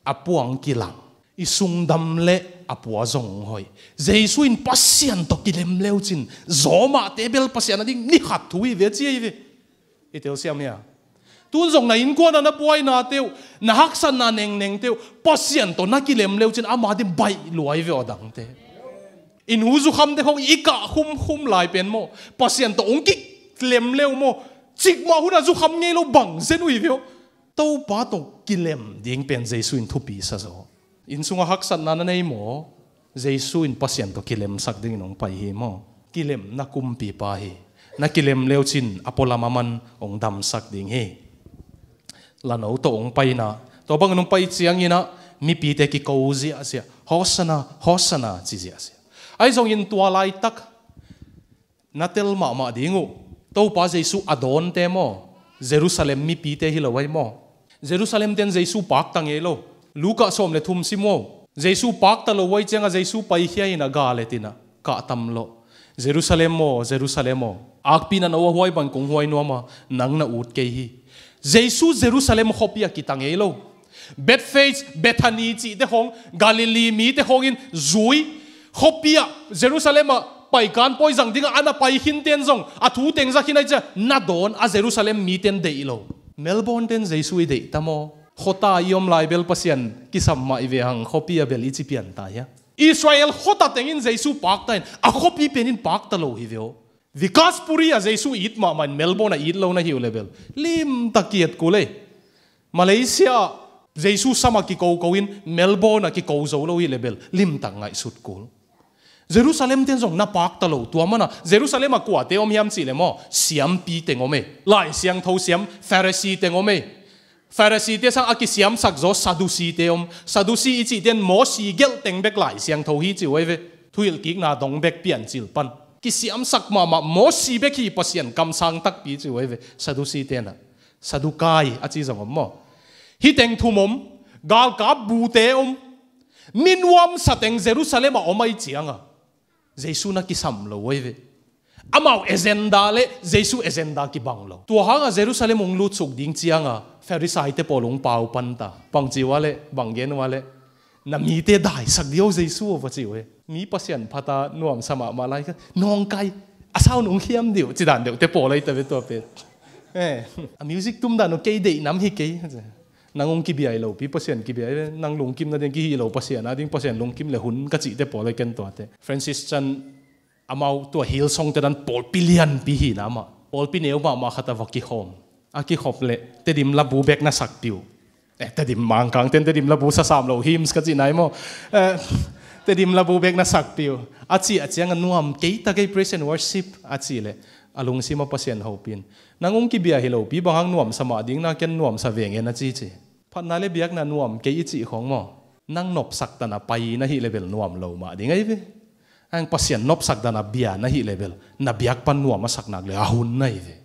A puang kilang i sungdam le a pua zong hoih. Jesu in Pasian tawh kilem leucin zawmahte bel Pasian a ding ni khat thu hi ve ci ahi ve. I telsiam hia? Tun zong na innkuana na buainate uh, na haksatna nengnengte uh Pasian tawh na kilem leucin ama ding baih luai ve aw dangte. I nu zukhamte khong i kah khumkhum lai pen maw, Pasian tawh hong kilem leu maw, cikmah hunah zukham ngei lo bang zen uh hi ve aw. Topa tawh kilem ding pen Jesu in thupi sa zaw. Inn sungah haksatna na nei maw, Jesu in Pasian tawh kilemsak dingin hong pai hi maw. Kilemna kumpipa hi. Na kilem leucin a pualam aman hong damsak ding hi. Lano tawh hong paina tua bangin hong pai cianginah mipite kiko ziahziah, Hosanna, Hosanna ci ziahziah. Ahi zongin tua laitak na tel mahmah ding uh. Topa Jesu a dawnte maw, Jerusalem mipite hi lo ahi maw. Jerusalem ten Jesu pakta ngei lo. Luka sawm le thum sim aw. Jesu pakta lo ahi cianga Jesu paikhia inah ga le tinah kahtam lawh. Jerusalem aw, Jerusalem aw, akpi na no a huai bang kong huai nuama nang na ut kei hi. Jesu Jerusalem khuapi a kita ngei lo. Bethphage, Bethany cihte khawng, Galilee mite khawngin zui, khuapi ah Jerusalem ah paikan pawi zang dingah a na pai khin ten zong a thu teng za khin ahi cia na dawn a Jerusalem miten deih lo. Melbourne ten Jesu i deih tam aw. Khuata i om lai bel Pasian kisam mah i ve hang khuapi a bel i ci pian ta hia? Israel khuata tengin Jesu pakta in a khuapi penin pakta lo hi ve aw. Vikas Puri a Jesu it mahmah in Melbourne a it lo na hi uh le bel limtak kiat kul ei. Malaysia ah Jesu sama kikoko in Melbourne a kiko zo lo hi le bel limtak ngaihsut kul. Jerusalem ten zong na pakta lo tua mana Jerusalem a kuate om hiam cih le maw, siampi teng om ei. Lai siangtho siam Pharisee teng om ei. Pharisee-te sang a kisiamsak zaw Sadducee-te om. Sadducee i cihten Mosi gelh teng bek Lai Siangtho hi ci uh ahi ve. Thuhilhkikna dong bek Piancil pan kisiamsak mahmah Mosi bek hi Pasian kamsang takpi ci uh ahi ve. Sadducee-te na Saddukai a ci zong om maw? Hih teng thum om. Galkap bute om. Mi nuamsa teng Jerusalem ah om ahi cianga Jesu na kisam lo ahi ve. Amau agenda le Jesu agenda kibang lo. Tua hanga Jerusalem hong lutsuk ding cianga Farisai-te pawl hong pau panta. Bang ci uh a le, bang gen uh a le, na mite daisak dih aw Jesu aw va ci uh e. Mi Pasian phata nuamsa mahmah lai ka nawngkai a sau nung hiam dih uh ci dan deuhte pawl ahi ta ve tua pen. Eh, a music tum dan uh kei deih nam hi kei. Nang hong kibia hi lopi Pasian kibia hi ve. Nang lungkim nading kihi lo Pasian ading Pasian lungkim le hun ka cihte pawl ahi ken tuate. Francis Chan amau tua Hillsong-te dan pawlpi lianpi hi na amah. Pawlpi neu mahmah khat a va kikhawm. A kikhop le Tedim labu bek na sakpi uh. Eh, Tedim Mangkang ten Tedim labu sasam lo hymns ka cih nai maw? Eh, Tedim labu bek na sakpi uh. A cih a cianga nuam kei ta kei praise and worship a cih le a lungsim a Pasian hopin. Nang hong kibia hi lopi bang hang nuamsa mah ding na ken nuamsa veng e na ci ci. Phatna le biakna nuam kei i cih khawng maw? Nang nopsak tana pai na hih le bel nuam lo mah ding ahi ve. Ang Pasian nopsak tana bia na hih le bel na biak pan nuam a sak nak le a hun na hi ve.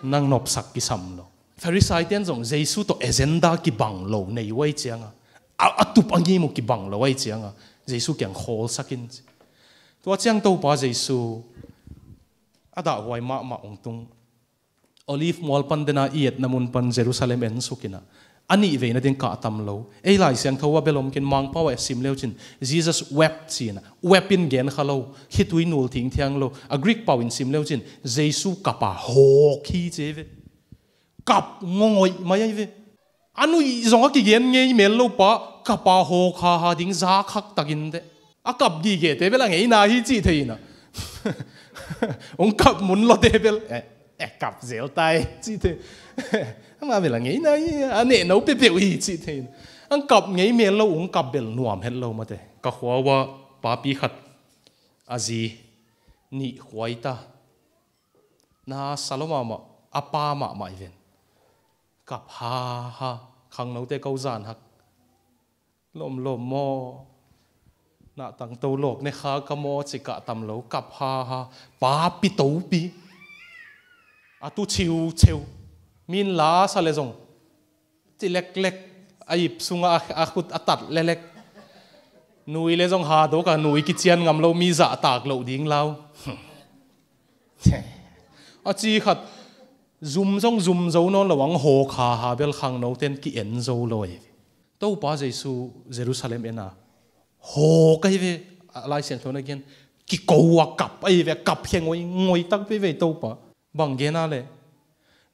Nang nopsak kisam lo. Farisai-ten zong Jesu tawh agenda kibang lo nei uh ahi cianga a, a tup a ngim uh kibang lo ahi cianga Jesu kiang khawlsak in ci. Tua ciang Topa Jesu a dahhuai mahmah hong tung. Olive mual pan dena i etna mun pan Jerusalem en sukina a nih veina ding kahtam lo. Ei Lai Siangtho a belom kin Mangpau a sim leucin Jesus wept cina wept in gen kha lo. Khitui nul thingthiang lo. A Greek pau in sim leucin Jesu kapa hawk hi ci ve. Kap ngongoi mai ahi ve. A nuih zong a kigen ngei mel lo pa kapa hawk haha ding za khak takin te. A kap gigete bel a ngeina hi cih thei ina. Hong kap mun lawte bel eh, eh kap zel tai cih thei. Ama bel a ngeina hi a nehno pepeuh hi cih thei ina. Ang kap ngei mel lo hong kap bel nuam het lo mate. Ka khua ua papi khat A zi nih khuai ta. Na sa lo mahmah, a pa mahmah i ven. Kap ha ha, khangnote ko zan hak. Lom lom maw? Nahtang to lawk ne kha ka maw ci kah tam lo, kap ha ha. Pa pi to pi. A tu chiu chiu. Min la sa le zong ci leklek, a ip sungah a, a khut a tat lelek. Nui le zong ha dawk a, nui kician ngam lo, mi zahtak loh ding lau. A ci khat, zum zong zum zo nawn lo ang, hawk ha ha bel khangno ten ki-en zo lo ei. Topa Jesu Jerusalem en a, hawk ahi ve, a Lai Siangtho na gen, kiko a kap ahi ve, kap khia ngoi ngoi tak pe ve Topa. Bang gen a le,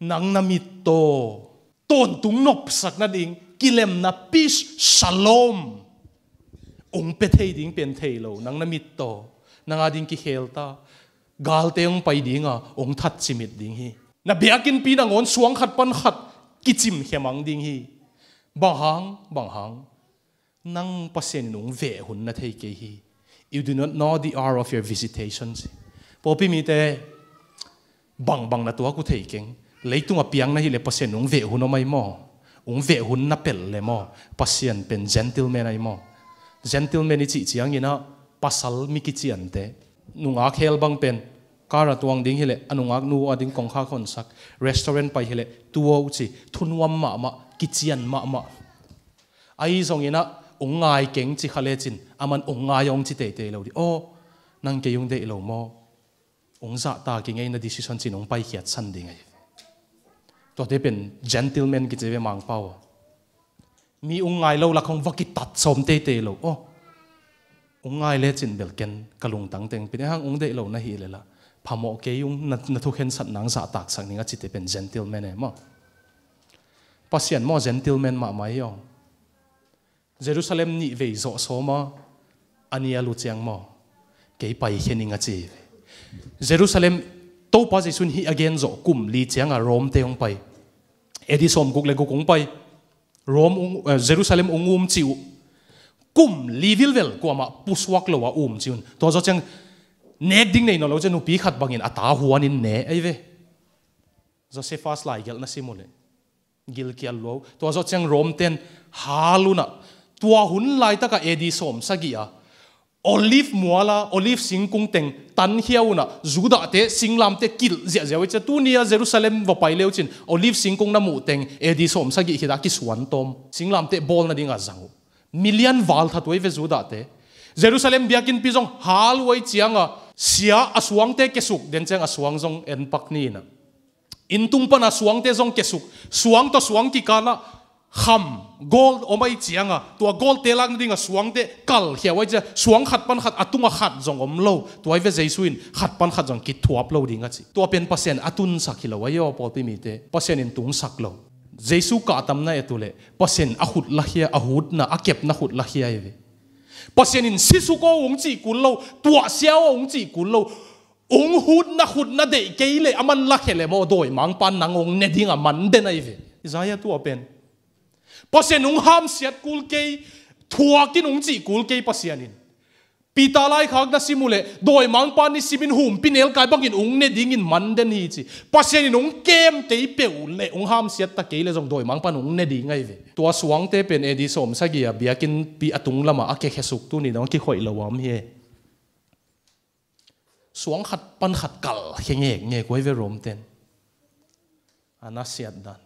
nang na mit tawh tawntung nopsak nading kilemna, peace, shalom, ong pe thei ding pen thei lo, nang na mit tawh nang a ding kikhel ta. Galte ong pai ding a, ong that cimit ding hi. Na biakinnpi nangawn suang khat pan khat kicim khemang ding hi. Bang hang, bang hang? Nang Pasian in ong veh hun na thei kei hi. You do not know the hour of your visitation, ci. Pawlpi mite, bangbang na tuak uh thei keng. Leitung a piang na hi le Pasian ong veh hun om ai maw? Ong veh hun na pelh le maw? Pasian pen gentleman ai maw? Gentleman i cih ciangin ah, pasal mi kiciante. Nungak hel bang pen, kar a tuang ding hi le, a nungak nu a ding kongkhak honsak. Restaurant pai hi le, tua uh ci, thunuam mahmah, kician mahmah. Ahi zongin ah, ong ngai keng ci kha lecin, aman ong ngai ong ci teitei lo ding. Aw, nang kei ong deih lo maw? Ong zahtak i ngei na decision cin ong paikhiat san ding ahi. Tuate pen gentleman kici ve Mangpau. Mi ong ngai lo lak hong va kitat sawm teitei lo. Aw, ong ngai lecin bel ken ka lungtang teng pin, e hang ong deih lo na hi le la, phamawh kei ung, na, na thukhensatna ong zahtaksak ning a cite pen gentleman e maw? Pasian maw gentleman mahmah hi aw. Jerusalem nih vei zawh sawm a, a nia lu ciang maw, kei paikhia ning a ci ve. Jerusalem, Topa Jesu in hih a gen zawh kum li ciang a Rom te hong pai. A D sawmguk le guk hong pai. Rom ung, eh, Jerusalem ung um ci uh. Kum li vilvel kuamah pusuak lo a um ci un. Tua zawh ciang nek ding nei nawn lo ciang nupi khat bangin a ta huanin ne ahi ve. Josephus laigelhna sim uh le gilkial lua uh. Tua zawh ciang Rom ten hal un ah, tua hun laitak a A D sawm sagih a Olive mual a, Olive singkung teng tankhia un ah, Judah te, singlamte kilh ziahziah uh. Cia tuni a Jerusalem va pai le uh cin, Olive singkung na muh teng A D sawm sagih khit a kisuan tawm. Singlamte bawl nading a zang uh. Milian val that uh ahi ve Judah te. Jerusalem biakinnpi zong hal uh ahi ciang a, sia a suangte kiasuk den ciang a suang zong en pak ni in ah. Inntung pan a suangte zong kiasuk, suang tawh suang kikal ah kham, gold om ahi ciang a, tua gold te lak nading a suangte kalkhia uh ahi ciang, suang khat pan khat a tung a khat zong om lo, tua ahi ve Jesu in khat pan khat zong kithuap lo ding a ci. Tua pen Pasian a tunsak hi lo ahi aw, pawlpi mite. Pasian in tungsak lo. Jesu kahtamna et uh leh Pasian a khut lakhia, a hutna, a kepna khut lakhia ahi ve. Pasian in sisuk aw ung cih kul lo, tuahsia aw ung cih kul lo. Ung hutna khut na deih kei le, aman lakhia le maw, dawimangpa nang ung ne ding a man den ahi ve. Isaiah tua pen. Pasian ung hamsiat kul kei, thuakin ung cih kul kei Pasian in. Peter laikhak na sim uh leh, dawimangpa nisimin humpi nelkai bangin ung ne dingin man den hi ci. Pasian in ung kem kei peuh leh, ung hamsiat ta kei le zong dawimangpa in ung ne ding ahi ve. Tua suangte pen A D sawm sagih a biakinnpi a tung lamah a kiakhesuk tuni dong a kikhoih lo a om hi e. Suang khat pan khat kalkhia ngekngek uh ahi ve Rom ten. A nasiat dan.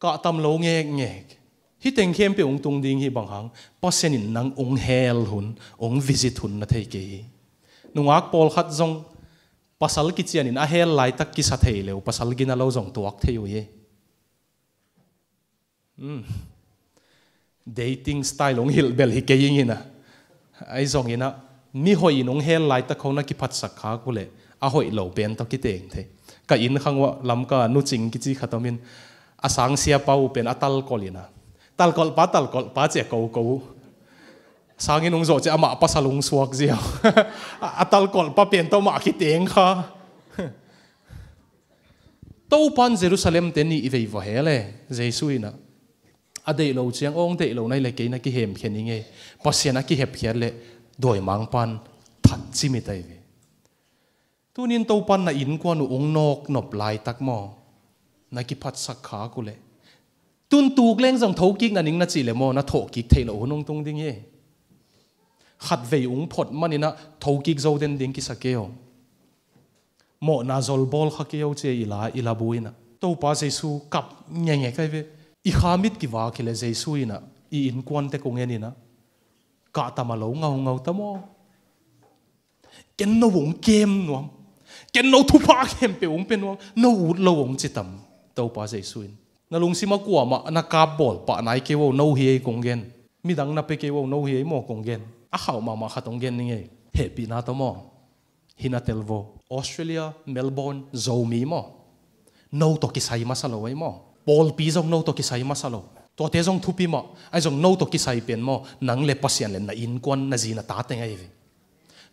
Kahtam lo ngekngek. Hih teng khempeuh ung tung ding hi bang hang, Pasian in nang ung hel hun, ung visit hun na thei kei hi. Nungak pawlkhat zong pasal kician in a hel laitak kisa thei le uh, pasal gina lo zong tuak thei uh hi. Hmm. Dating style ung hilh bel hi kei ing in ah. Ahi zongin ah, mi hoih in ung hel laitak khong na kiphatsak khak uh leh, a hoih lo pen tawh kiteng thei. Ka inn khang uah Lamka Nu Cing kici khat om in, a sang siapa uh pen a talkolh in ah. Talkolhpa, talkolhpa ci a ko ko uh. Sangin ung zawh ciang amah pasal ung suak ziau. A, a talkolhpa pen tawh mah kiteng kha. Topan Jerusalem te nih vei va hel e, Jesu in ah. A deih lo ciang, ong deih lo na hi le kei na kihemkhia ning e. Pasian a kihepkhiat le, Dawimangpa'n that cimit ahi ve. Tunin Topa'n na innkuan uh ong nawk nop laitak maw, na kiphatsak khak uh leh, tun tuk leng zong thokik na ning na cih leh maw, na thawhkik theih loh hun ong tung ding hi. Khatvei ong phot manin ah thokik zo den ding kisa kei aw. Mawhna zol bawl kha kei aw ci-a i la, i la bu in ah. Topa Jesu kap ngenge kai ve. I kha mit kivak hi leh Jesu in ah i innkuante kong en in ah, kah tam a lo ngaungau tam aw. Ken no ong kem nuam. Ken no thupha khempeuh ong pia nuam. No ut lo ong ci tam. Topa Jesu in, na lungsim a kuamah na kap bawl pah nai kei aw, no hi ei kong gen. Midang na pia kei aw, no hi ei maw kong gen. A khauh mahmah khat ong gen ning ei. Hehpihna tawh maw, hi na tel vo. Australia, Melbourne, Zomi maw, no tawh kisai masa lo ei maw. Pawlpi zong no tawh kisai masa lo. Tuate zong thupi mah. Ahi zong no tawh kisai pen maw, nang le Pasian le na innkuan, na zi na ta teng ahi ve.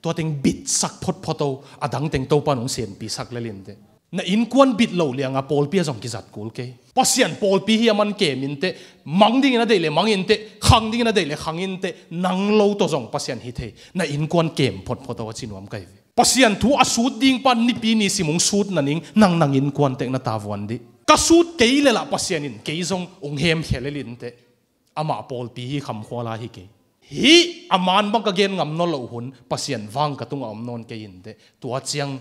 Tua teng bitsak photphot aw, a dang teng Topa'n ong senpisak lel inteh. Na innkuan bit loh lianga pawlpi ah zong kizat kul kei. Pasian pawlpi hi a man kem inteh, mang dingin a deih leh mang inteh, khang dingin a deih leh khang inteh, nang lo tawh zong Pasian hi thei. Na innkuan kem photphot aw a ci nuam kai ve. Pasian thu a sut ding pan nipi ni sim ong sut na ning, nang nang innkuan tek na tavuan dih. Ka sut kei leh lah Pasian in kei zong ong hemkhia lel inteh. Amah pawlpi hi, khamkhua lai hi kei. Hih a man bang ka gen ngam nawn loh hun, Pasian vang ka tungah om nawn kei inteh. Tua ciang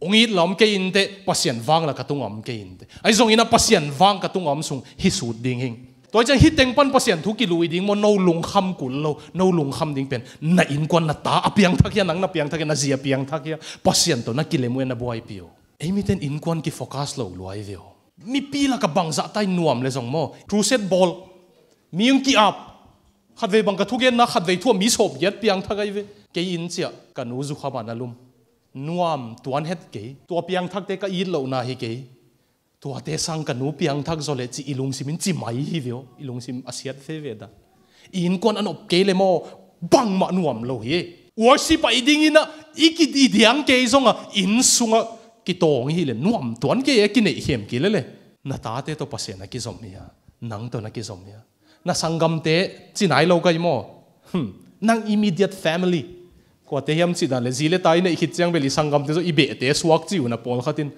ong it la om kei inteh, Pasian vang la ka tungah om kei inteh. Ahi zongin ah Pasian vang ka tungah om sung hi sut ding hing. Tua ciang hih teng pan Pasian thu kilui ding maw, no lungkham kul lo, no lungkham ding pen na innkuan, na ta a piangthak hia, nang na piangthak hia, na zi a piangthak hia, Pasian tawh na kilem uh e, na buaipi aw. Ei miten innkuan kifocus lo lua hi ve aw. Mipi lakah bangzah tai nuam leh zong maw, crusade bawl, mi ong ki-ap, khatvei bang ka thugenna, khatvei thu ah mi sawmgiat piangthak ahi ve. Kei inn ciah ka nu zukham ah na lum. Nuam tuan het kei. Tua piangthakte ka it lohna hi kei. Tuate sang ka nu piangthak zaw leh ci i lungsim in ci mai hi ve aw. I lungsim a siat veve dan. I innkuan a nop kei leh maw, bangmah nuam lo hi. Worship ah i ding in ah, i ki, i diang kei zongah inn sungah kitawng hi leh nuam tuan kei e, kineihkhem kei leh leh. Na tate tawh Pasian a kizom hia? Nang tawh na kizom hia? Na sanggamte ci nai lo kai maw? Hmm. Nang immediate family. Kuate hiam cih dan leh zi le ta i neih khit ciang bel i sanggamte zong i behte suak ci uh na pawlkhat in.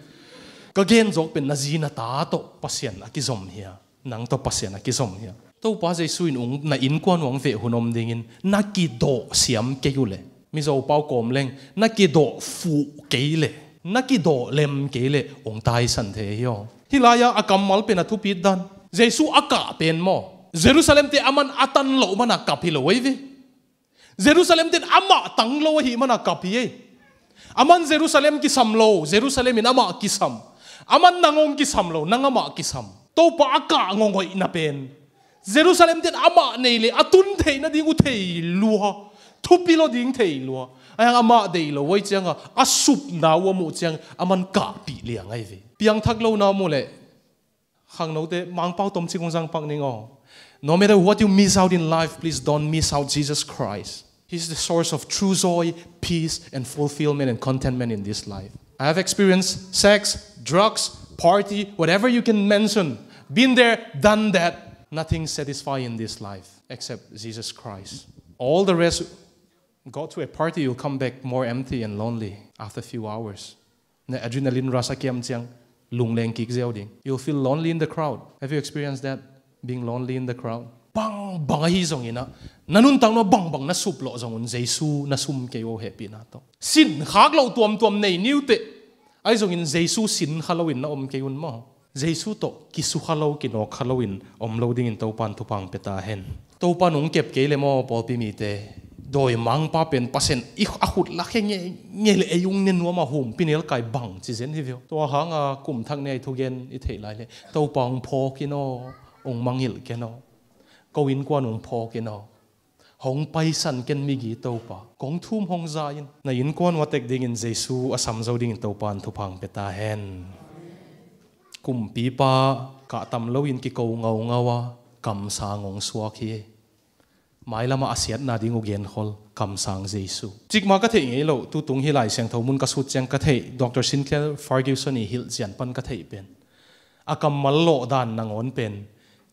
Ka gen zawk pen na zi na ta tawh Pasian a kizom hia? Nang tawh Pasian a kizom hia? Topa Jesu in ung na innkuan uh hong veh hun om dingin na kidawh siam kei uh leh, Mizo pau kawm leng, na kidawh fuh kei leh, na kidawh lem kei leh ong taisan thei hi aw. Hih lai-ah a kammal pen a thupit dan, Jesu a kah pen maw, Jerusalem-te a man a tan loh mana kap hi lo ei ve. Jerusalem-ten amah tang lo ahih mana kap hi ei. A man Jerusalem kisam lo, Jerusalem in amah kisam. A man nang hong kisam lo, nang amah kisam. Topa a kah ngonghoihna pen, Jerusalem-ten amah nei leh a tun theih nading uh thei lua, thupi lo ding thei lua. Ahi hang amah deih lo uh ahih cianga a supna uh a muh ciang a man kahpih liang ahi ve. Piangthak lona muh leh, khangnote, Mangpau tomcik hong zang pak ning aw. No matter what you miss out in life, please don't miss out Jesus Christ. He's the source of true joy, peace, and fulfillment and contentment in this life. I have experienced sex, drugs, party, whatever you can mention. Been there, done that. Nothing satisfying in this life except Jesus Christ. All the rest, go to a party, you'll come back more empty and lonely after a few hours. Na adrenaline rush a kiam ciang, lungleng kik ziau ding. You'll feel lonely in the crowd. Have you experienced that? Being lonely in the crowd? Bangbang ahi zongin ah, na nuntakna bangbang na suplawh zong un, Jesu na sum kei uh hehpihna tawh. Sinkhak loh tuamtuam nei ni uh teh. Ahi zongin Jesu sinkha loin na om kei un maw. Jesu tawh kisukha lo, kinawkkha loin om lo dingin Topa'n thupha hong pia ta hen. Topa'n hong kep kei leh maw, pawlpi mite, dawimangpa pen Pasian i a khut lakhia ngeingei leh ei hong ne nuam a, humpi nelkai bangci zen hi ve aw. Tua hanga kum thak ni-a i thugen i theih lai leh, Topa hong phawk in aw, hong mangngilh ken aw. Ko innkuan hong phawk in aw. Hong paisan ken migi Topa. Kong thum hong za in. Na innkuan uh a tek dingin Jesu a sam zo dingin Topa'n thupha hong pia ta hen. Kumpipa kah tam loin kiko ngaungau a, kamsang hong suak hi. Mailamah a siatna ding uh genkhol, kamsang Jesu. Cikmah ka theih ngei loh, tutung hih Lai Siangtho mun ka sut ciang ka theih, Doctor Sinclair Ferguson ii hilhcian pan ka theih pen, a kammal lawhdan nangawn pen,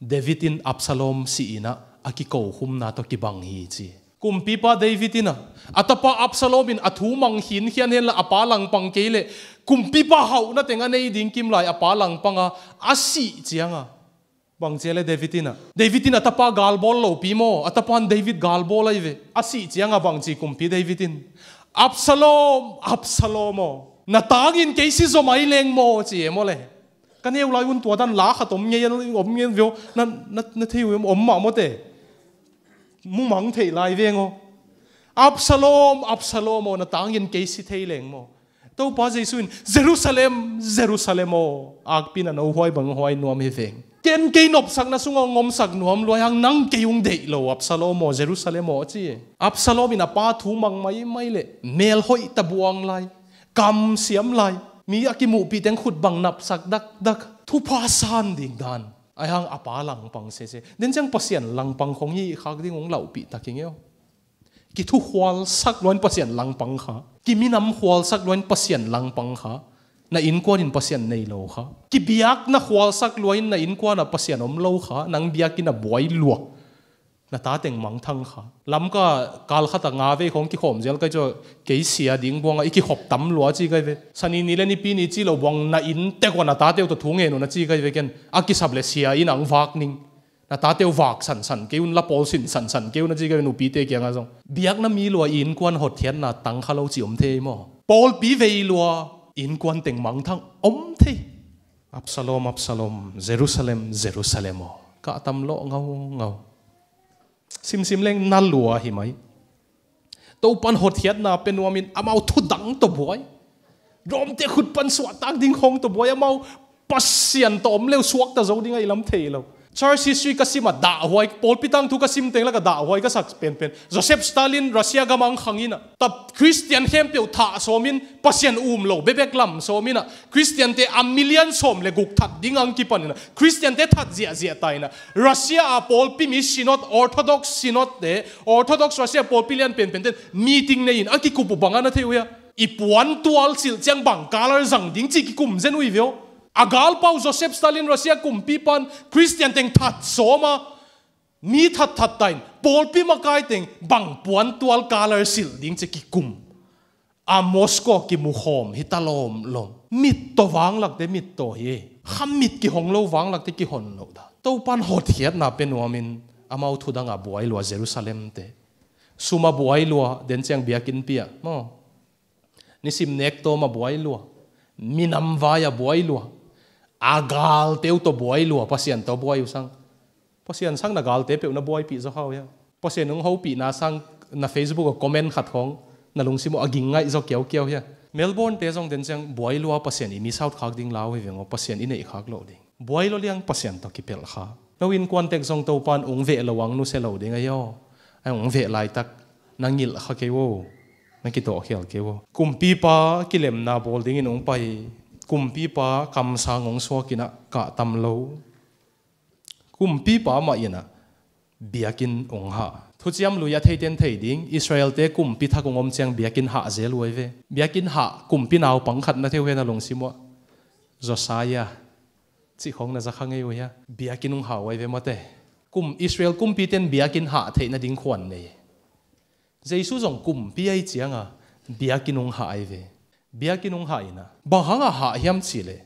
David in Absalom sih in ah a kikokhumna tawh kibang hi ci. Kumpipa David in a, a tapa Absalom in a thu mang khinkhian henla a pa langpang kei leh, kumpipa hauhna teng a nei ding kim lai a pa langpang a, a sih ciang a, bang ci a leh David in a, David in a tapa galbawl lopi maw, a tapan David galbawl ahi ve. A sih ciang a bang ci kumpi David in, Absalom, Absalom aw, na tangin kei si zaw mai leng maw, ci e maw le. Ka neu lai un tua dan la khat om ngei, om ngei veu, na, na, na thei uh om mah maw te. Mumang theih lai veng aw. Absalom, Absalom aw, na tangin kei si thei leng maw. Topa Jesu in, Jerusalem, Jerusalem aw, akpi na no huai bang huai nuam hi veng. Ken kei nopsakna sungah hong omsak nuam lua hang, nang kei hong deih lo, Absalom aw, Jerusalem aw, a ci. Absalom in a pa thu mang maimai leh, mel hoih ta buang lai, kam siam lai, mi a kimuhpih teng khut bang napsak dakdak, thupha san ding dan. Ahi hang a pa langpang sese. Den ciang Pasian langpang khong hi khak ding hong lauhpih tak hi ngei aw. Kithukhualsak luain Pasian langpang kha. Kiminam khualsak luain Pasian langpang kha. Na innkuan in Pasian nei lo kha. Kibiakna khualsak luain na innkuan ah Pasian om lo kha. Nang biakinn a buai lua. Na ta teng mangthang kha. Lamka kal khat a nga vei khong kikhawm zel kai cu kei sia ding buang a i kikhop tam lua ci kai ve. Sani ni le nipi ni ci lo buang na inn tek ua na tate uh tawh thu ngen uh na ci kai ve ken. A kisap le sia in ang vak ning. Na tate uh vak sansan kei un, la pawl sin sansan kei un a ci kai ve nupite kiangah zong. Biakna mi lua i innkuan hotkhiatna tang kha lo ci om thei maw? Pawlpi vei lua i innkuan teng mangthang om thei. Absalom, Absalom, Jerusalem, Jerusalem aw. Kah tam lawh ngaungau. Simsim leng na lua hi mai. Topan hotkhiatna pe nuamin amau thudang tawh buai. Romte khut pan suahtak ding khong tawh buai, amau Pasian tawh om leu suakta zo ding a i lam thei lo. Church history ka sim a dahhuai, pawlpi tangthu ka sim teng lak a dahhuai ka sak penpen. Joseph Stalin Russia gam ang khang in a, ta Christian khempeuh thah sawmin Pasian um lo bebek lam sawmin a, Christiante a million sawm le guk that ding ang kipan in a, Christiante that ziahziah ta in a, Russia a pawlpi mi synod, Orthodox synod te, Orthodox Russia pawlpi lian penpen ten meeting nei in a kikup uh bang a na thei uh hia? I puantual silh ciang bang color zang ding ci kikum zen uh hi veu. A galpau Joseph Stalin Russia kumpipan Christian teng that sawm a, mi thatthat ta in pawlpi makai teng bang puantual color silh ding ci kikum. A Moscow kimukhawm hi ta lawmlawm. Mittaw vanglakte mittaw hi. Khamit kihong lo vanglakte kihon lo dan. Topan hotkhiatna pe nuamin amau thudang a buai lua Jerusalem te. Sum a buai lua, den ciang biakinnpi ah maw? Nisim nek tawm a buai lua. Minam vai a buai lua. A galte uh tawh buai lua, Pasian tawh buai uh sang. Pasian sang na galte peuh na buaipih zaw kha uh hia? Pasian hong hopihna sang na Facebook a comment khat khong na lungsim uh a ging ngaih zaw kiaukiau hia? Melbourne te zong den ciang buai lua Pasian i miss out khak ding lau hi veng aw, Pasian i neih khak loh ding. Buai lua liang Pasian tawh kipelh kha. No innkuan tek zong Topan ung veh lo ang nusia lo ding ahi aw. Ai ung veh laitak na ngilh kha kei uh. Na kitawhkhial kei uh. Kumpipa kilemna bawl dingin ung pai. Kumpipa kamsang ung suak in a kah tam lo. Kumpipa mah in a biakinn ung hah. Thuciam Lui a theiten thei ding, Israelte kumpi thak ung om ciang biakinn hah zel uh ai ve. Biakinn hah kumpi naupang khat na thei uh hia na lungsim uh ah? Josiah cih khong na za kha ngei uh hia? Biakinn ung hah uh ai ve mate. Kum Israel kumpiten biakinn hah theih nading khuan nei. Jesu zong kumpi ahi cianga biakinn ung hah ai ve. Biakinn ung hah in a, bang hangah hah hiam cihleh,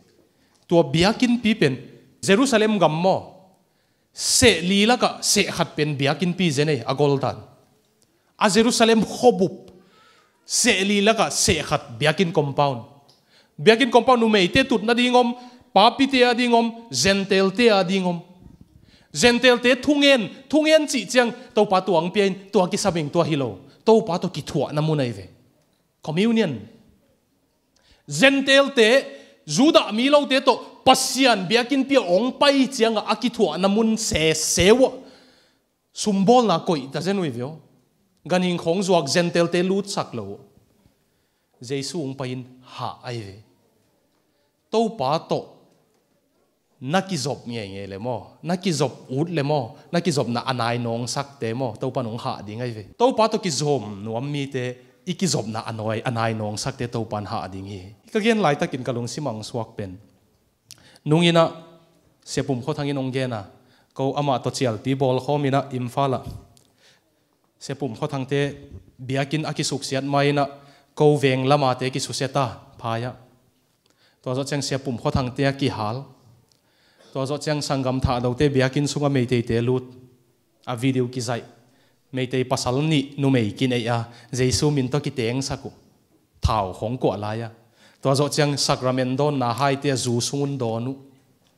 tua biakinnpi pen Jerusalem gam maw, seh li lakah seh khat pen biakinnpi zen ei, a goldan. A Jerusalem khuabup seh li lakah seh khat biakinn compound. Biakinn compound numeite tutna ding om, papite a ding om, Gentile-te a ding om. Gentile-te thungen, thungen cih ciang Topa tua ang pia in, tua kisam ing, tua hi lo. Topa tawh kithuahna mun ahi ve. Communion. Gentile-te, Judah mi lote tawh Pasian biakinnpi a ong pai ciangah a kithuahna mun sese uh ah, sumbawlna koih ta zen uh hi veu. Ganhing khawng zuak Gentile-te lutsak lo uh. Jesu ung pai in hah ahi ve. Topa tawh na kizop ngeingei le maw, na kizop ut le maw, na kizopna a nai nawngsakte maw, Topan ung hah ding ahi ve. Topa tawh kizom nuam mite i kizopna a nai, a nai nawngsakte Topan hah ding hi. Ka gen laitakin ka lungsim ang suak pen, nunginah Sia Pum Khua Thangin ung gen a, ko amah tawh cialpi bawlkhawm inah Imphal ah Sia Pum Khua Thangte biakinn a kisuksiat ma-in ah, ko veng lamate kisusia ta phai ah. Tua zawh ciang Sia Pum Khua Thangte a kihal. Tua zawh ciang sanggam Thahdote biakinn sungah Meiteite lut. A video kizaih. Meitei pasal nih numei kineih a, Jesu min tawh kitengsak uh. Thau khong kuah lai a. Tua zawh ciang sakramen dawnna haite a zu sungun dawn uh.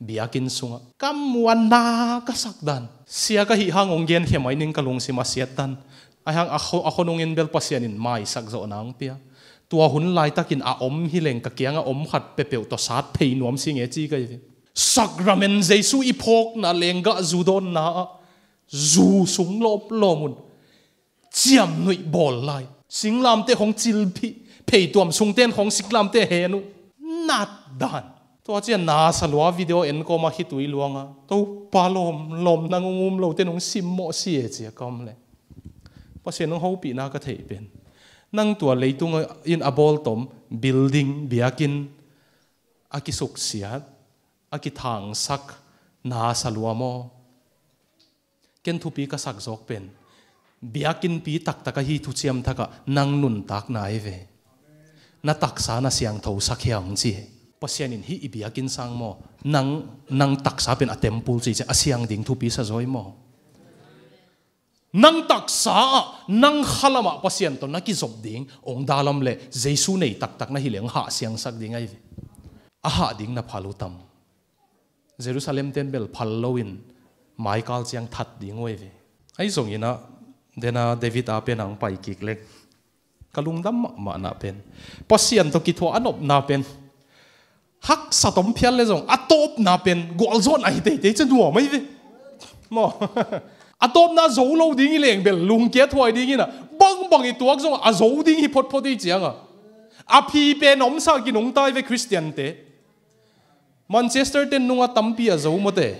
Biakinn sungah ka muanna ka sak dan, sia ka hih hang hong genkhe mai ning, ka lungsim a siat dan. Ahi hang a kho, a khonungin bel Pasian in maisak zawhna hong pia. Tua hun laitakin a om hi leng ka kiangah om khat peuhpeuh tawh sat phei nuam si nge ci ka hi ve. Sakramen Jesu i phawkna lenggah zu dawnna ah zu sung lawmlawm un ciamnuih bawl lai. Singlamteh khong cilphih, pheituam sungten khong singlamteh hen uh. Nat dan. Tua ciang nasa lua video en kawma khitui luanga, Topa lawm, lawm nang hong um lote nong simmawh si e ci a ka om leh. Pasian hong hopihna ka theih pen, nang tua leitung in a bawltom, building, biakinn a kisuksiat, a kithangsak, nasa lua maw? Ken thupi ka sak zawk pen, biakinnpi taktak ahi thuciam thakah nang nuntakna ahi ve. Na taksa na siangthosak hiam ci. Pasian in hih i biakinn sang maw, nang, nang taksa pen a temple ci ciang a siang ding thupi sa zaw hi maw? Nang taksa ah, nang khalam ah Pasian tawh na kizop ding hong dalam leh Jesu nei taktak na hi leh hong hah siangsak ding ahi ve. A hah ding na phal uh tam? Jerusalem ten bel phal loin maikal ciang that ding uh ahi ve. Ahi zongin ah, dena David a pen ang pai kik leng, ka lungdam mahmahna pen, Pasian tawh kithuah a nopna pen, haksa tom phial le zong a tawpna pen gualzawhna hi teitei ci a nuam ahi ve. Maw? A tawpna zo lo ding hi leng bel lungkia thuai ding hi na, bangbang i tuak zong a zo ding hi photphot hi cianga, a phi pen omsa kinungta hi ve Khristiante. Manchester ten nunga tampi a zo mawte.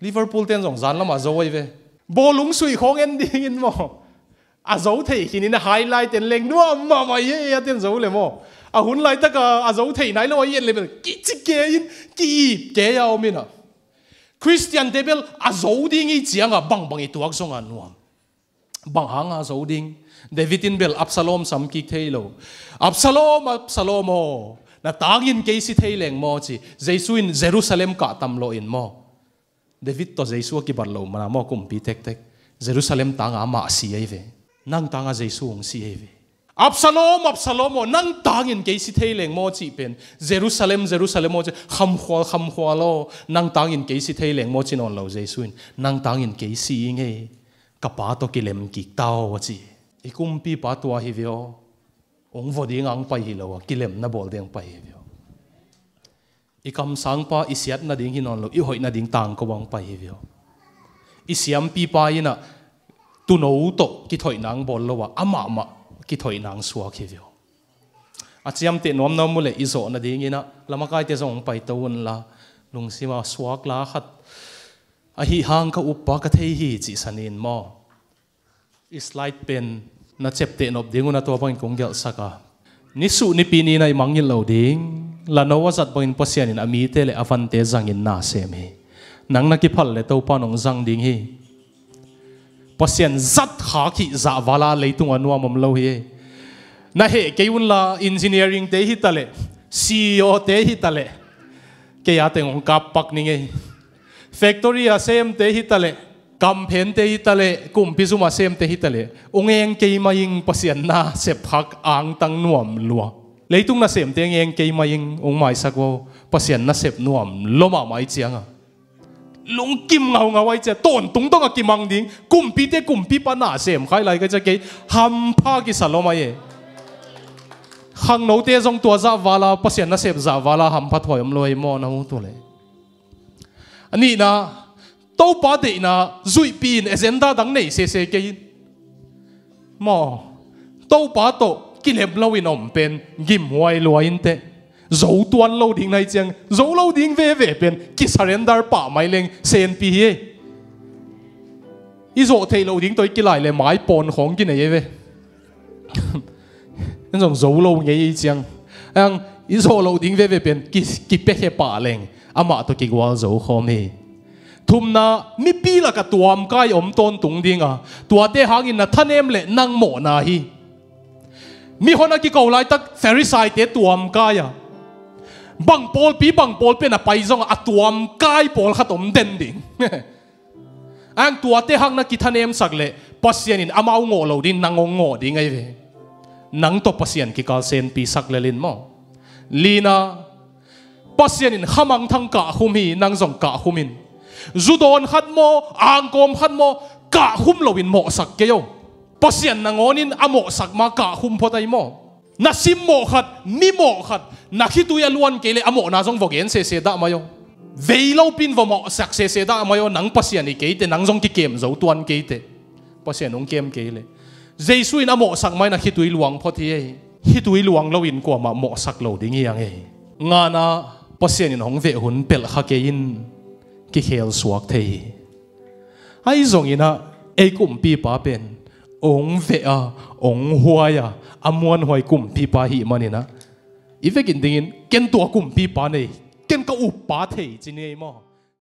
Liverpool ten zong zan lamah zo ahi ve. Bawlung suih khawng en dingin maw, a zo thei khinin a highlight en leng nuam mahmah hi e, a ten zo le maw. A hun laitaka a zo thei nai lo ahi en le bel kici kei in, ki-ip kei a om in a. Khristiante bel a zo ding hi cianga bangbang i tuak zonga nuam. Bang hanga zo ding? David in bel Absalom sam kik thei lo. Absalom, Absalom aw, na tangin kei si thei leng maw ci. Jesu in Jerusalem kah tam lawh in maw, David tawh Jesu a kibat lo mana maw, kumpi tektek. Jerusalem tanga amah si ahi ve. Nang tanga Jesu hong si ahi ve. Absalom, Absalom aw, nang tangin kei si thei leng maw cih pen, Jerusalem, Jerusalem aw ci, khamkhual, khamkhual aw, nang tangin kei si thei leng maw ci nawn lo Jesu in, nang tangin kei si ing ei. Ka Pa tawh kilem kik ta aw a ci. I kumpipa tua hi ve aw. Hong vua ding ang pai hi lo a, kilemna bawl ding ang pai hi ve aw. I kamsangpa i siat nading hi nawn lo, i hoih nading tangko ang pai hi ve aw. I siampipa in ah tuuno tawh kithoih nang bawl lo a, amahmah kithoih nang suak hi ve aw. A ciamteh nuamnuam uh leh i zawh nadingin ah lamakaite zong hong paito unla, lungsima suak la khat ahi hang ka uppa ka thei hi cih sanin maw. I slide pen na cepteh nop ding un a, tua bangin kong gelhsak a. Nisuh nipi ni-in ah i mangngilh lo ding. Lano a zat bangin Pasian in a mite le a vante zangin na sem hi. Nang na kiphal le Topa in hong zang ding hi. Pasian zat khak hih zahvala leitung a nuam om lo hi. Na heh kei unla, engineering te hi taleh, C E O te hi taleh, kei a teng hong kap pak ning ei. Factory a semte hi taleh, kamphente hi taleh, kumpi zum a semte hi taleh, hong eng kei mai ing, Pasian nasep khak angtang nuam lua. Leitung nasemte hong eng kei mai ing, hong maisak vo, Pasian nasep nuam lua mahmah i cianga. Lungkim ngaungau ai cia, tawntung dong a kimang ding, kumpite kumpipa nasem khai lai ka cia kei, hampha kisa lua mai e. Khangnote zong tua zahvala, Pasian nasep zahvala hampha thuai om lua ei maw, na mu tu le. A nihna, Topa deihna zuihpih in, agenda dang nei sese kei in. Maw, Topa tawh kilem loin om pen gimhuai lua inteh. Zo tuan lo ding na hi ciang, zo lo ding veve pen kisurrender pah mai leng senpi hi ei. I zawh theih loh ding tawh i kilai le maipawn khawng kinei ei ve. En zong zo lo ngei ei ciang, ang i zawh loh ding veve pen ki, kipiakhe pah leng amah tawh kigual zo khawm hi. Thumna, mipi lakah tuamkai om tawntung ding a, tuate hangin na thanem le nang mawhna hi. Mihon a kiko laitak Pharisaite tuamkai a, bang pawlpi bang pawlpi na pai zongah a tuamkai pawlkhat om den ding. Ang tuate hang na kithanemsak le Pasian in amau ngawh lo ding, nang hong ngawh ding ahi ve. Nang tawh Pasian kikal senpi sak lel in maw. Lina, Pasian in khamangthang kahkhum hi, nang zong kahkhum in. Zudawn khat maw, angkawm khat maw, kahkhum loin mawhsak kei o. Pasian nangawnin a mawhsak ma kahkhum phot ahi maw. Na simmawh khat, mimawh khat, na khitui a luan kei le a mawhna zong vawgen sese dah mai aw. Vei lopin va mawhsak sese dah mai aw, nang Pasian hi keite, nang zong kikem zo tuan keite. Pasian hong kem kei le. Jesu in a mawhsak mai na khitui luang phot hi ei. Khitui luang loin kuamah mawhsak lo ding hi ang ei. Ngana, Pasian in hong veh hun pelh kha kei in kikhel suak thei hi. Ahi zongin ah, ei kumpipa pen hong veh a, hong huai a, a muanhuai kumpipa hi manin ah, i vekin dingin ken tua kumpipa nei, ken ka uppa thei ci ni ei maw.